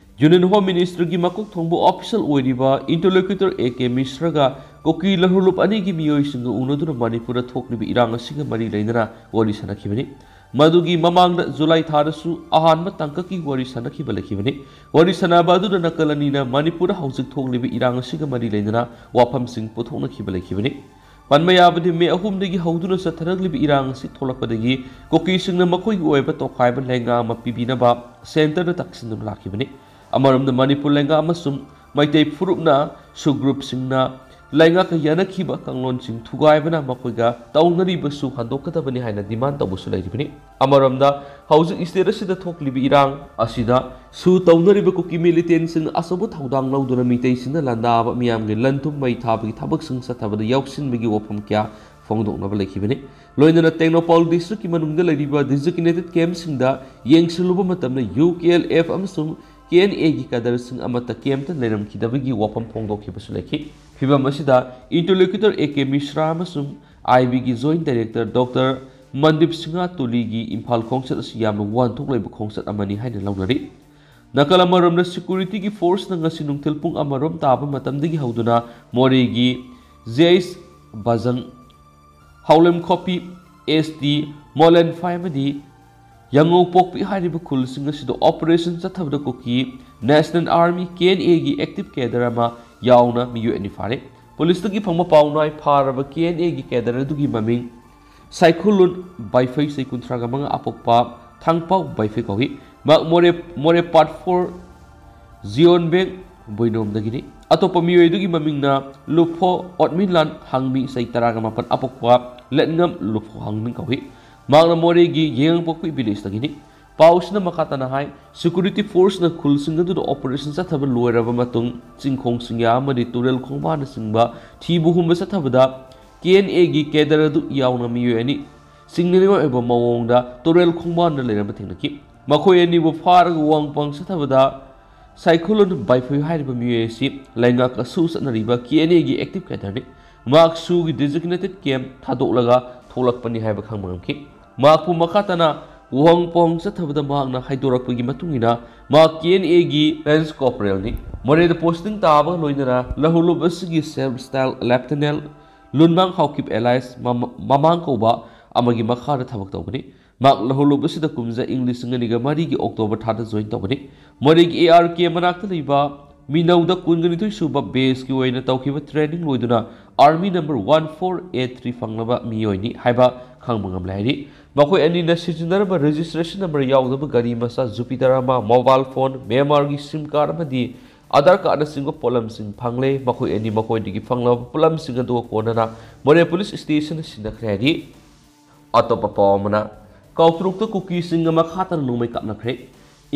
Union Home Ministry ꯒꯤ ꯃꯀꯣꯛ ꯊꯣꯡꯕ official ꯑꯣꯏꯔꯤꯕ interlocutor A K ꯃꯤꯁ꯭ꯔꯒ ꯀꯨꯀꯤ ꯂꯍꯨꯂꯨꯞ ꯑꯅꯤꯒꯤ ꯃꯤꯑꯣꯏꯁꯤꯡꯒ ꯎꯅꯗꯨꯅ ꯃꯅꯤꯄꯨꯔꯗ ꯊꯣꯛꯂꯤꯕ ꯏꯔꯥꯡ ꯑꯁꯤꯒ ꯃꯔꯤ ꯂꯩꯅꯅ ꯋꯥꯔꯤ ꯁꯥꯟꯅꯈꯤꯕꯅꯤ꯫ ꯃꯗꯨꯒꯤ ꯃꯃꯥꯡꯗ ꯖꯨꯂꯥꯏ ꯊꯥꯗꯁꯨ ꯑꯍꯥꯟꯕ ꯇꯥꯡꯀꯛꯀꯤ ꯋꯥꯔꯤ ꯁꯥꯟꯅꯈꯤꯕ ꯂꯩꯈꯤꯕꯅꯤ꯫ ꯋꯥꯔꯤ ꯁꯥꯟꯅꯕ ꯑꯗꯨꯗ ꯅꯥꯀꯜ ꯑꯅꯤꯅ ꯃꯅꯤꯄꯨꯔꯗ ꯍꯧꯖꯤꯛ ꯊꯣꯛꯂꯤꯕ ꯏꯔꯥꯡ ꯑꯁꯤꯒ ꯃꯔꯤ ꯂꯩꯅꯅ ꯋꯥꯐꯝꯁꯤꯡ ꯄꯨꯊꯣꯛꯅꯈꯤꯕ ꯂꯩꯈꯤꯕꯅꯤ꯫ ꯄꯟꯕ ꯌꯥꯕꯗꯤ, ꯃꯦ ꯑꯍꯨꯝꯗꯒꯤ ꯍꯧꯗꯨꯅ ꯆꯠꯊꯔꯛꯂꯤꯕ ꯏꯔꯥꯡ ꯑꯁꯤ ꯊꯣꯛꯂꯛꯄꯗꯒꯤ ꯀꯨꯀꯤꯁꯤꯡꯅ ꯃꯈꯣꯏꯒꯤ ꯑꯣꯏꯕ ꯇꯣꯈꯥꯏꯕ ꯂꯩꯉꯥꯛ ꯑꯃ ꯄꯤꯕꯤꯅꯕ ꯁꯦꯟꯇꯔꯗ ꯇꯛꯁꯤꯟꯗꯨꯅ ꯂꯥꯛꯈꯤꯕꯅꯤ꯫ ꯑꯃꯔꯣꯝꯗ, ꯃꯅꯤꯄꯨꯔ ꯂꯩꯉꯥꯛ ꯑꯃꯁꯨꯡ ꯃꯩꯇꯩ ꯐꯨꯔꯨꯞꯅ, ꯁꯨꯒ꯭ꯔꯨꯞꯁꯤꯡꯅ ꯂꯩꯉꯥꯛꯀ ꯌꯥꯅꯈꯤꯕ ꯀꯥꯡꯂꯣꯟꯁꯤꯡ ꯊꯨꯒꯥꯏꯕꯅ ꯃꯈꯣꯏꯒ ꯇꯧꯅꯔꯤꯕꯁꯨ ꯍꯟꯗꯣꯛꯀꯗꯕꯅꯤ ꯍꯥꯏꯅ ꯗꯤꯃꯥꯟ ꯇꯧꯕꯁꯨ ꯂꯩꯔꯤꯕꯅꯤ꯫ ꯑꯃꯔꯣꯝꯗ, ꯍꯧꯖꯤꯛ ꯁ꯭ꯇꯦꯠ ꯑꯁꯤꯗ ꯊꯣꯛꯂꯤꯕ ꯏꯔꯥꯡ ꯑꯁꯤꯗ ꯁꯨ ꯇꯧꯅꯔꯤꯕ ꯀꯨꯀꯤ ꯃꯤꯂꯤꯇꯦꯟꯁꯤꯡꯅ ꯑꯆꯧꯕ ꯊꯧꯗꯥꯡ ꯂꯧꯗꯨꯅ ꯃꯤꯇꯩꯁꯤꯡꯅ ꯂꯥꯟꯗꯥꯕ ꯃꯤꯌꯥꯝꯒꯤ ꯂꯟ ꯊꯨꯝ ꯃꯩ ꯊꯥꯕꯒꯤ ꯊꯕꯛꯁꯤꯡ ꯆꯠꯊꯕꯗ ꯌꯥꯎꯁꯤꯟꯕꯒꯤ ꯋꯥꯐꯝ ꯀꯌꯥ ꯐꯣꯡꯗꯣꯛꯅꯕ ꯂꯩꯈꯤꯕꯅꯤ꯫ ꯂꯣꯏꯅꯅ ꯇꯦꯡꯅꯧꯄꯜ ꯗꯤꯁꯇ꯭ꯔꯤꯛꯀꯤ ꯃꯅꯨꯡꯗ ꯂꯩꯔꯤꯕ ꯗꯤꯖꯤꯒꯅꯦꯇꯦꯗ ꯀꯦꯝꯞꯁꯤꯡꯗ ꯌꯦꯡꯁꯤꯜꯂꯨꯕ ꯃꯇꯝꯗ ꯌꯨ ꯀꯦ ꯑꯦꯜ ꯑꯦꯐ ꯑꯃꯁꯨꯡ ꯀꯦ ꯑꯦꯟ ꯑꯦꯒꯤ ꯀꯦꯗꯔꯁꯤꯡ ꯑꯃꯠꯇ ꯀꯦꯝꯞꯇ ꯂꯩꯔꯝꯈꯤꯗꯕꯒꯤ ꯋꯥꯐꯝ ꯐꯣꯡꯗꯣꯛꯈꯤꯕꯁꯨ ꯂꯩꯈꯤ꯫ ꯐꯤꯚꯝ ꯑꯁꯤꯗ ꯏꯟꯇꯔꯂꯣꯀ꯭ꯌꯨꯇꯔ ꯑꯦ ꯀꯦ ꯃꯤꯁ꯭ꯔꯥ ꯑꯃꯁꯨꯡ ꯑꯥꯏ ꯕꯤꯒꯤ joint director doctor Mandeep Singh ꯇꯨꯂꯤꯒꯤ ꯏꯝꯐꯥꯜ ꯈꯣꯡꯆꯠ ꯑꯁꯤ ꯌꯥꯝꯅ ꯋꯥꯍꯟꯊꯣꯛ ꯂꯩꯕ ꯈꯣꯡꯆꯠ ꯑꯃꯅꯤ ꯍꯥꯏꯅ ꯂꯧꯅꯔꯤ꯫ ꯅꯥꯀꯜ ꯑꯃꯔꯣꯝꯗ, ꯁꯦꯀ꯭ꯌꯨꯔꯤꯇꯤꯒꯤ ꯐꯣꯔꯁꯅ ꯉꯁꯤ ꯅꯨꯡꯊꯤꯜ ꯄꯨꯡ ꯑꯃꯔꯣꯝ ꯇꯥꯕ ꯃꯇꯝꯗꯒꯤ ꯍꯧꯗꯨꯅ ꯃꯣꯔꯦꯒꯤ ꯖꯦ ꯑꯩꯆ ꯕꯖꯪ, ꯍꯥꯎꯂꯦꯝꯈꯣꯄꯤ ꯑꯦꯁ ꯇꯤ, ꯃꯣꯂꯦꯟꯐꯥꯏ ꯑꯃꯗꯤ ꯌꯥꯉꯧꯄꯣꯛꯄꯤ ꯍꯥꯏꯔꯤꯕ ꯈꯨꯜꯁꯤꯡ ꯑꯁꯤꯗ ꯑꯣꯄꯔꯦꯁꯟ ꯆꯠꯊꯕꯗ ꯀꯨꯀꯤ ꯅꯦꯁꯅꯦꯜ ꯑꯥꯔꯃꯤ, ꯀꯦ ꯑꯦꯟ ꯑꯦꯒꯤ ꯑꯦꯛꯇꯤꯚ ꯀꯦꯗꯔ ꯑꯃ ꯌꯥꯎꯅ ꯃꯤꯑꯣꯏ ꯑꯅꯤ ꯐꯥꯔꯦ꯫ ꯄꯨꯂꯤꯁꯇꯒꯤ ꯐꯪꯕ ꯄꯥꯎꯅꯥꯏ ꯐꯥꯔꯕ ꯀꯦ ꯑꯦꯟ ꯑꯦꯒꯤ ꯀꯦꯗꯔ ꯑꯗꯨꯒꯤ ꯃꯃꯤꯡ ꯁꯥꯏꯈꯨꯂꯨꯟ ꯕꯥꯏꯐꯩ, ꯆꯍꯤ ꯀꯨꯟꯊ꯭ꯔꯥꯒ ꯃꯉꯥ, ꯑꯄꯣꯛꯄ ꯊꯥꯡꯄꯥꯎ ꯕꯥꯏꯐꯩ ꯀꯧꯏ꯫ ꯃꯍꯥꯛ ꯃꯣꯔꯦ, ꯃꯣꯔꯦ ꯄꯥꯔꯠ ꯐꯣꯔ ꯖꯤꯌꯣꯟꯕꯦꯡ ꯕꯣꯏꯅꯣꯝꯗꯒꯤꯅꯤ꯫ ꯑꯇꯣꯞꯄ ꯃꯤꯑꯣꯏ ꯑꯗꯨꯒꯤ ꯃꯃꯤꯡꯅ ꯂꯨꯐꯣ ꯑꯣꯠꯃꯤꯟꯂꯥꯟ ꯍꯥꯡꯃꯤ, ꯆꯍꯤ ꯇꯔꯥꯒ ꯃꯥꯄꯟ, ꯑꯄꯣꯛꯄ ꯂꯠꯉꯝ ꯂꯨꯐꯣ ꯍꯥꯡꯃꯤ ꯀꯧꯏ꯫ ꯃꯍꯥꯛꯅ ꯃꯣꯔꯦꯒꯤ ꯌꯦꯉꯥꯡꯄꯣꯛꯄꯤ ꯚꯤꯂꯦꯖꯇꯒꯤꯅꯤ꯫ ꯄꯥꯎꯁꯤꯅ ꯃꯈꯥ ꯇꯥꯅ ꯍꯥꯏ, ꯁꯦꯀ꯭ꯌꯨꯔꯤꯇꯤ ꯐꯣꯔꯁꯅ ꯈꯨꯜꯁꯤꯡ ꯑꯗꯨꯗ ꯑꯣꯄꯔꯦꯁꯟ ꯆꯠꯊꯕ ꯂꯣꯏꯔꯕ ꯃꯇꯨꯡ, ꯆꯤꯡꯈꯣꯡ ꯆꯤꯡꯌꯥ ꯑꯃꯗꯤ ꯇꯨꯔꯦꯜ ꯈꯣꯡꯕꯥꯟꯅꯆꯤꯡꯕ ꯊꯤꯕ ꯍꯨꯝꯕ ꯆꯠꯊꯕꯗ ꯀꯦ ꯑꯦꯟ ꯑꯦꯒꯤ ꯀꯦꯗꯔ ꯑꯗꯨ ꯌꯥꯎꯅ ꯃꯤꯑꯣꯏ ꯑꯅꯤ ꯆꯤꯡꯅꯅꯤꯡꯉꯥꯏ ꯑꯣꯏꯕ ꯃꯑꯣꯡꯗ ꯇꯨꯔꯦꯜ ꯈꯣꯡꯕꯥꯟꯗ ꯂꯩꯔꯝꯕ ꯊꯦꯡꯅꯈꯤ꯫ ꯃꯈꯣꯏ ꯑꯅꯤꯕꯨ ꯐꯥꯔꯒ ꯋꯥꯡꯄꯥꯡ ꯆꯠꯊꯕꯗ ꯁꯥꯏꯈꯨꯂꯨꯟ ꯕꯥꯏꯐꯨꯏ ꯍꯥꯏꯔꯤꯕ ꯃꯤꯑꯣꯏ ꯑꯁꯤ ꯂꯩꯉꯥꯛꯀ ꯁꯨ ꯆꯠꯅꯔꯤꯕ ꯀꯦ ꯑꯦꯟ ꯑꯦꯒꯤ ꯑꯦꯛꯇꯤꯚ ꯀꯦꯗꯔꯅꯤ꯫ ꯃꯍꯥꯛ ꯁꯨꯒꯤ ꯗꯤꯖꯤꯒꯅꯦꯇꯦꯗ ꯀꯦꯝꯞ ꯊꯥꯗꯣꯛꯂꯒ ꯊꯣꯛꯂꯛꯄꯅꯤ ꯍꯥꯏꯕ ꯈꯪꯕ ꯉꯝꯈꯤ꯫ ꯃꯍꯥꯛꯄꯨ ꯃꯈꯥ ꯇꯥꯅ ꯋꯨꯍꯪ ꯄꯣꯍꯪ ꯆꯠꯊꯕꯗ ꯃꯍꯥꯛꯅ ꯍꯥꯏꯗꯣꯔꯛꯄꯒꯤ ꯃꯇꯨꯡ ꯏꯟꯅ, ꯃꯍꯥꯛ ꯀꯦ ꯑꯦꯟ ꯑꯦꯒꯤ ꯂꯦꯟꯁ ꯀꯣꯔꯄꯣꯔꯦꯜꯅꯤ꯫ ꯃꯣꯔꯦꯗ ꯄꯣꯁꯇꯤꯡ ꯇꯥꯕꯒ ꯂꯣꯏꯅꯅ ꯂꯧꯍꯧꯂꯨꯞ ꯑꯁꯤꯒꯤ ꯁꯦꯜꯐ ꯁ꯭ꯇꯥꯏꯜ ꯂꯦꯐꯇꯤꯅꯦꯟ ꯂꯨꯟꯃꯥꯡ ꯍꯥꯎꯀꯤꯞ ꯑꯦꯂꯥꯏꯁ ꯃꯃ-, ꯃꯃꯥꯡ ꯀꯧꯕ ꯑꯃꯒꯤ ꯃꯈꯥꯗ ꯊꯕꯛ ꯇꯧꯕꯅꯤ꯫ ꯃꯍꯥꯛ ꯂꯧꯍꯧꯂꯨꯞ ꯑꯁꯤꯗ ꯀꯨꯝꯖꯥ ꯏꯪ ꯂꯤꯁꯤꯡ ꯑꯅꯤꯒ ꯃꯔꯤꯒꯤ ꯑꯣꯛꯇꯣꯕꯔ ꯊꯥꯗ ꯖꯣꯏꯟ ꯇꯧꯕꯅꯤ꯫ ꯃꯣꯔꯦꯒꯤ ꯑꯦ ꯑꯥꯔ ꯀꯦ ꯃꯅꯥꯛꯇ ꯂꯩꯕ ꯃꯤꯅꯧꯗ ꯀꯨꯟꯒ ꯅꯤꯊꯣꯏ ꯁꯨꯕ ꯕꯦꯁꯀꯤ ꯑꯣꯏꯅ ꯇꯧꯈꯤꯕ ꯇ꯭ꯔꯦꯅꯤꯡ ꯂꯣꯏꯗꯨꯅ army number one four eight three ꯐꯪꯂꯕ ꯃꯤꯑꯣꯏꯅꯤ ꯍꯥꯏꯕ ꯈꯪꯕ ꯉꯝꯂꯦ ꯍꯥꯏꯔꯤ꯫ ꯃꯈꯣꯏ ꯑꯅꯤꯅ ꯁꯤꯖꯤꯟꯅꯔꯝꯕ ꯔꯦꯖꯤꯁꯇ꯭ꯔꯦꯁꯟ ꯅꯝꯕꯔ ꯌꯥꯎꯗꯕ ꯒꯥꯔꯤ ꯃꯆꯥ ꯖꯨꯄꯤꯇꯔ ꯑꯃ, ꯃꯣꯕꯥꯏꯜ ꯐꯣꯟ, ꯃ꯭ꯌꯥꯟꯃꯥꯔꯒꯤ ꯁꯤꯝ ꯀꯥꯔꯗ ꯑꯃꯗꯤ ꯑꯙꯥꯔ ꯀꯥꯔꯗꯅꯆꯤꯡꯕ ꯄꯣꯠꯂꯝꯁꯤꯡ ꯐꯪꯂꯦ꯫ ꯃꯈꯣꯏ ꯑꯅꯤ ꯃꯈꯣꯏꯗꯒꯤ ꯐꯪꯂꯕ ꯄꯣꯠꯂꯝꯁꯤꯡ ꯑꯗꯨꯒ ꯀꯣꯟꯅꯅ ꯃꯣꯔꯦ ꯄꯨꯂꯤꯁ ꯁ꯭ꯇꯦꯁꯟꯗ ꯁꯤꯟꯅꯈ꯭ꯔꯦ ꯍꯥꯏꯔꯤ꯫ ꯑꯇꯣꯞꯄ ꯄꯥꯎ ꯑꯃꯅ, ꯀꯥꯎꯇ꯭ꯔꯨꯛꯇ ꯀꯨꯀꯤꯁꯤꯡꯒ ꯃꯈꯥ ꯇꯥꯅ ꯅꯣꯡꯃꯩ ꯀꯥꯞꯅꯈ꯭ꯔꯦ꯫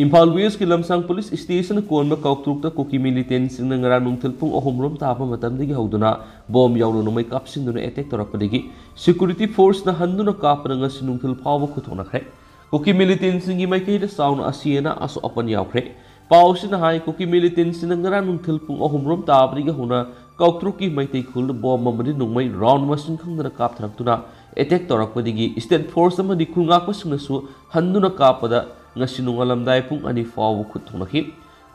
ꯏꯝꯐꯥꯜ ꯋꯦꯁꯀꯤ ꯂꯝꯁꯥꯡ ꯄꯨꯂꯤꯁ ꯁ꯭ꯇꯦꯁꯟꯅ ꯀꯣꯟꯕ ꯀꯥꯎꯇ꯭ꯔꯨꯛꯇ ꯀꯨꯀꯤ ꯃꯤꯂꯤꯇꯦꯟꯁꯤꯡꯅ ꯉꯔꯥꯡ ꯅꯨꯡꯊꯤꯜ ꯄꯨꯡ ꯑꯍꯨꯝ ꯔꯣꯝ ꯇꯥꯕ ꯃꯇꯝꯗꯒꯤ ꯍꯧꯗꯨꯅ ꯕꯣꯝ ꯌꯥꯎꯅ ꯅꯣꯡꯃꯩ ꯀꯥꯞꯁꯤꯟꯗꯨꯅ ꯑꯦꯇꯦꯛ ꯇꯧꯔꯛꯄꯗꯒꯤ ꯁꯦꯀ꯭ꯌꯨꯔꯤꯇꯤ ꯐꯣꯔꯁꯅ ꯍꯟꯗꯨꯅ ꯀꯥꯞꯄꯗ ꯉꯁꯤ ꯅꯨꯡꯊꯤꯜ ꯐꯥꯎꯕ ꯈꯨꯠ ꯊꯣꯛꯅꯈ꯭ꯔꯦ꯫ ꯀꯨꯀꯤ ꯃꯤꯂꯤꯇꯦꯟꯁꯤꯡꯒꯤ ꯃꯥꯏꯀꯩꯗ ꯆꯥꯎꯅ ꯑꯁꯤ ꯑꯅꯥ ꯑꯁꯣꯛ ꯑꯄꯟ ꯌꯥꯎꯈ꯭ꯔꯦ꯫ ꯄꯥꯎ ꯑꯁꯤꯅ ꯍꯥꯏ, ꯀꯨꯀꯤ ꯃꯤꯂꯤꯇꯦꯟꯁꯤꯡꯅ ꯉꯔꯥꯡ ꯅꯨꯡꯊꯤꯜ ꯄꯨꯡ ꯑꯍꯨꯝ ꯔꯣꯝ ꯇꯥꯕꯗꯒꯤ ꯍꯧꯅ ꯀꯥꯎꯇ꯭ꯔꯨꯛꯀꯤ ꯃꯩꯇꯩ ꯈꯨꯜꯗ ꯕꯣꯝ ꯑꯃꯗꯤ ꯅꯣꯡꯃꯩ ꯔꯥꯎꯟ ꯃꯁꯤꯡ ꯈꯪꯗꯅ ꯀꯥꯞꯊꯔꯛꯇꯨꯅ ꯑꯦꯇꯦꯛ ꯇꯧꯔꯛꯄꯗꯒꯤ ꯁ꯭ꯇꯦꯠ ꯐꯣꯔꯁ ꯑꯃꯗꯤ ꯈꯨꯜ ꯉꯥꯛꯄꯁꯤꯡꯅꯁꯨ ꯍꯟꯗꯨꯅ ꯀꯥꯞꯄꯗ ꯉꯁꯤ ꯅꯣꯡꯉꯥꯜꯂꯝꯗꯥꯏ ꯄꯨꯡ ꯑꯅꯤ ꯐꯥꯎꯕ ꯈꯨꯠ ꯊꯣꯛꯅꯈꯤ꯫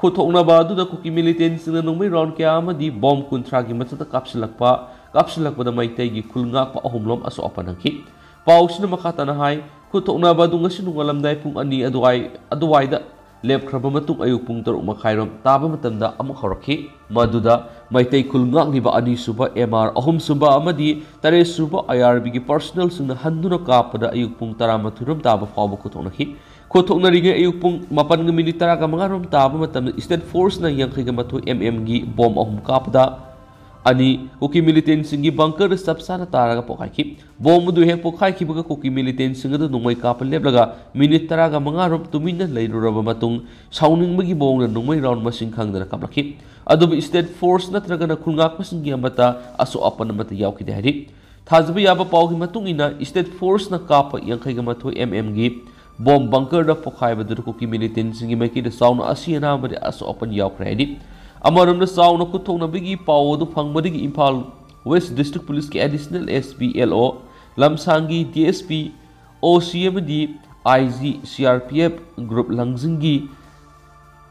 ꯈꯨꯠ ꯊꯣꯛꯅꯕ ꯑꯗꯨꯗ ꯀꯨꯀꯤ ꯃꯤꯂꯤꯇꯦꯟꯁꯤꯡꯅ ꯅꯣꯡꯃꯩ ꯔꯥꯎꯟ ꯀꯌꯥ ꯑꯃꯗꯤ ꯕꯣꯝ ꯀꯨꯟꯊ꯭ꯔꯥꯒꯤ ꯃꯊꯛꯇ ꯀꯥꯞꯁꯤꯜꯂꯛꯄ, ꯀꯥꯞꯁꯤꯜꯂꯛꯄꯗ ꯃꯩꯇꯩꯒꯤ ꯈꯨꯜ ꯉꯥꯛꯄ ꯑꯍꯨꯝꯂꯣꯝ ꯑꯁꯣꯛ ꯑꯄꯟ ꯅꯪꯈꯤ꯫ ꯄꯥꯎꯁꯤꯅ ꯃꯈꯥ ꯇꯥꯅ ꯍꯥꯏ, ꯈꯨꯠ ꯊꯣꯛꯅꯕ ꯑꯗꯨ ꯉꯁꯤ ꯅꯣꯡꯉꯥꯜꯂꯝꯗꯥꯏ ꯄꯨꯡ ꯑꯅꯤ ꯑꯗꯨꯋꯥꯏ, ꯑꯗꯨꯋꯥꯏꯗ ꯂꯦꯞꯈ꯭ꯔꯕ ꯃꯇꯨꯡ ꯑꯌꯨꯛ ꯄꯨꯡ ꯇꯔꯨꯛ ꯃꯈꯥꯏꯔꯣꯝ ꯇꯥꯕ ꯃꯇꯝꯗ ꯑꯃꯨꯛ ꯍꯧꯔꯛꯈꯤ꯫ ꯃꯗꯨꯗ ꯃꯩꯇꯩ ꯈꯨꯜ ꯉꯥꯛꯂꯤꯕ ꯑꯅꯤꯁꯨꯕ ꯑꯦꯝ ꯑꯥꯔ, ꯑꯍꯨꯝꯁꯨꯕ ꯑꯃꯗꯤ ꯇꯔꯦꯠꯁꯨꯕ ꯑꯥꯏ ꯑꯥꯔ ꯕꯤꯒꯤ ꯄꯔꯁꯣꯅꯦꯜꯁꯤꯡꯅ ꯍꯟꯗꯨꯅ ꯀꯥꯞꯄꯗ ꯑꯌꯨꯛ ꯄꯨꯡ ꯇꯔꯥꯃꯥꯊꯣꯏꯔꯣꯝ ꯇꯥꯕ ꯐꯥꯎꯕ ꯈꯨꯠ ꯊꯣꯛꯅꯈꯤ꯫ ꯈꯨꯠ ꯊꯣꯛꯅꯔꯤꯉꯩ ꯑꯌꯨꯛ ꯄꯨꯡ ꯃꯥꯄꯟꯒ ꯃꯤꯅꯤꯠ ꯇꯔꯥꯒ ꯃꯉꯥꯔꯣꯝ ꯇꯥꯕ ꯃꯇꯝꯗ ꯁ꯭ꯇꯦꯠ ꯐꯣꯔꯁꯅ ꯌꯥꯡꯈꯩꯒ ꯃꯥꯊꯣꯏ ꯑꯦꯝ ꯑꯦꯝꯒꯤ ꯕꯣꯝ ꯑꯍꯨꯝ ꯀꯥꯞꯄꯗ ꯑꯅꯤ ꯀꯨꯀꯤ ꯃꯤꯂꯤꯇꯦꯟꯁꯤꯡꯒꯤ ꯕꯪꯀꯔꯗ ꯆꯞ ꯆꯥꯅ ꯇꯥꯔꯒ ꯄꯣꯈꯥꯏꯈꯤ꯫ ꯕꯣꯝ ꯑꯗꯨ ꯍꯦꯛ ꯄꯣꯈꯥꯏꯈꯤꯕꯒ ꯀꯨꯀꯤ ꯃꯤꯂꯤꯇꯦꯟꯁꯤꯡ ꯑꯗꯨ ꯅꯣꯡꯃꯩ ꯀꯥꯞꯄ ꯂꯦꯞꯂꯒ ꯃꯤꯅꯤꯠ ꯇꯔꯥꯒ ꯃꯉꯥꯔꯣꯝ ꯇꯨꯃꯤꯟꯅ ꯂꯩꯔꯨꯔꯕ ꯃꯇꯨꯡ ꯁꯥꯎꯅꯤꯡꯕꯒꯤ ꯃꯑꯣꯡꯗ ꯅꯣꯡꯃꯩ ꯔꯥꯎꯟ ꯃꯁꯤꯡ ꯈꯪꯗꯅ ꯀꯥꯞꯂꯛꯈꯤ꯫ ꯑꯗꯨꯕꯨ ꯁ꯭ꯇꯦꯠ ꯐꯣꯔꯁ ꯅꯠꯇ꯭ꯔꯒꯅ ꯈꯨꯜ ꯉꯥꯛꯄꯁꯤꯡꯒꯤ ꯑꯃꯠꯇ ꯑꯁꯣꯛ ꯑꯄꯟ ꯑꯃꯠꯇ ꯌꯥꯎꯈꯤꯗꯦ ꯍꯥꯏꯔꯤ꯫ ꯊꯥꯖꯕ ꯌꯥꯕ ꯄꯥꯎꯒꯤ ꯃꯇꯨꯡ ꯏꯟꯅ, ꯁ꯭ꯇꯦꯠ ꯐꯣꯔꯁꯅ ꯀꯥꯞꯄ ꯌꯥꯡꯈꯩꯒ ꯃꯥꯊꯣꯏ ꯑꯦꯝ ꯑꯦꯝꯒꯤ ꯕꯣꯝ ꯕꯪꯀꯔꯗ ꯄꯣꯈꯥꯏꯕꯗꯨꯗ ꯀꯨꯀꯤ ꯃꯤꯂꯤꯇꯦꯟꯁꯤꯡꯒꯤ ꯃꯥꯏꯀꯩꯗ ꯆꯥꯎꯅ ꯑꯁꯤ ꯑꯅꯥ ꯑꯃꯗꯤ ꯑꯁꯣꯛ ꯑꯄꯟ ꯌꯥꯎꯈ꯭ꯔꯦ ꯍꯥꯏꯔꯤ꯫ ꯑꯃꯔꯣꯝꯗ, ꯆꯥꯎꯅ ꯈꯨꯠ ꯊꯣꯛꯅꯕꯒꯤ ꯄꯥꯎ ꯑꯗꯨ ꯐꯪꯕꯗꯒꯤ ꯏꯝꯐꯥꯜ ꯋꯦꯁ ꯗꯤꯁꯇ꯭ꯔꯤꯛ ꯄꯨꯂꯤꯁꯀꯤ additional S P, L O, ꯂꯝꯁꯥꯡꯒꯤ D S P, O C ꯑꯃꯗꯤ I G C R P F group ꯂꯪꯖꯤꯡꯒꯤ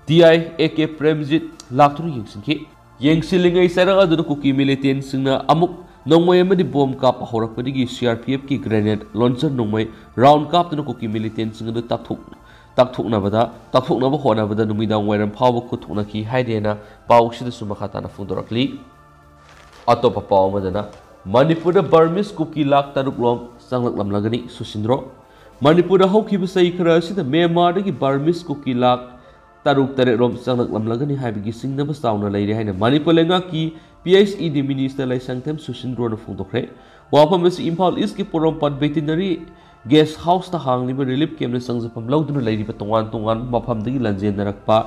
D I A K Premjit ꯂꯥꯛꯇꯨꯅ ꯌꯦꯡꯁꯤꯟꯈꯤ꯫ ꯌꯦꯡꯁꯤꯜꯂꯤꯉꯩ ꯆꯩꯔꯛ ꯑꯗꯨꯅ ꯀꯨꯀꯤ ꯃꯤꯂꯤꯇꯦꯟꯁꯤꯡꯅ ꯑꯃꯨꯛ ꯅꯣꯡꯃꯩ ꯑꯃꯗꯤ ꯕꯣꯝ ꯀꯥꯞꯄ ꯍꯧꯔꯛꯄꯗꯒꯤ ꯁꯤ ꯑꯥꯔ ꯄꯤ ꯑꯦꯐꯀꯤ ꯒ꯭ꯔꯦꯅꯦꯗ ꯂꯣꯟꯆꯔ ꯅꯣꯡꯃꯩ ꯔꯥꯎꯟ ꯀꯥꯞꯇꯨꯅ ꯀꯨꯀꯤ ꯃꯤꯂꯤꯇꯦꯟꯁꯤꯡ ꯑꯗꯨ ꯇꯥꯛꯊꯣꯛ-, ꯇꯥꯛꯊꯣꯛꯅꯕꯗ, ꯇꯥꯛꯊꯣꯛꯅꯕ ꯍꯣꯠꯅꯕꯗ ꯅꯨꯃꯤꯗꯥꯡ ꯋꯥꯏꯔꯝ ꯐꯥꯎꯕ ꯈꯨꯠ ꯊꯣꯛꯅꯈꯤ ꯍꯥꯏꯔꯦꯅ ꯄꯥꯎꯁꯤꯗꯁꯨ ꯃꯈꯥ ꯇꯥꯅ ꯐꯣꯡꯗꯣꯔꯛꯂꯤ꯫ ꯑꯇꯣꯞꯄ ꯄꯥꯎ ꯑꯃꯗꯅ, ꯃꯅꯤꯄꯨꯔꯗ ꯕꯔꯃꯤꯁ ꯀꯨꯀꯤ ꯂꯥꯈ ꯇꯔꯨꯛ ꯂꯣꯝ ꯆꯪꯂꯛꯂꯝꯂꯒꯅꯤ, ꯁꯨꯁꯤꯟꯗ꯭ꯔꯣ꯫ ꯃꯅꯤꯄꯨꯔꯗ ꯍꯧꯈꯤꯕ ꯆꯍꯤ ꯈꯔ ꯑꯁꯤꯗ ꯃ꯭ꯌꯥꯟꯃꯥꯔꯗꯒꯤ ꯕꯔꯃꯤꯁ ꯀꯨꯀꯤ ꯂꯥꯈ ꯇꯔꯨꯛ ꯇꯔꯦꯠ ꯂꯣꯝ ꯆꯪꯂꯛꯂꯝꯂꯒꯅꯤ ꯍꯥꯏꯕꯒꯤ ꯆꯤꯡꯅꯕ ꯆꯥꯎꯅ ꯂꯩꯔꯦ ꯍꯥꯏꯅ ꯃꯅꯤꯄꯨꯔ ꯂꯩꯉꯥꯛꯀꯤ ꯄꯤ ꯑꯩꯆ ꯏ ꯗꯤ ꯃꯤꯅꯤꯁꯇꯔ ꯂꯩꯁꯪꯊꯦꯝ ꯁꯨꯁꯤꯟꯗ꯭ꯔꯣꯅ ꯐꯣꯡꯗꯣꯛꯈ꯭ꯔꯦ꯫ ꯋꯥꯐꯝ ꯑꯁꯤ ꯏꯝꯐꯥꯜ ꯏꯁꯀꯤ ꯄꯣꯔꯣꯝꯄꯥꯠ ꯚꯦꯇꯤꯅꯔꯤ ꯒꯦꯁ ꯍꯥꯎꯁꯇ ꯍꯥꯡꯂꯤꯕ ꯔꯤꯂꯤꯐ ꯀꯦꯝꯞꯅ ꯆꯪꯖꯐꯝ ꯂꯧꯗꯨꯅ ꯂꯩꯔꯤꯕ ꯇꯣꯉꯥꯟ ꯇꯣꯉꯥꯟꯕ ꯃꯐꯝꯗꯒꯤ ꯂꯥꯟꯖꯦꯟꯅꯔꯛꯄ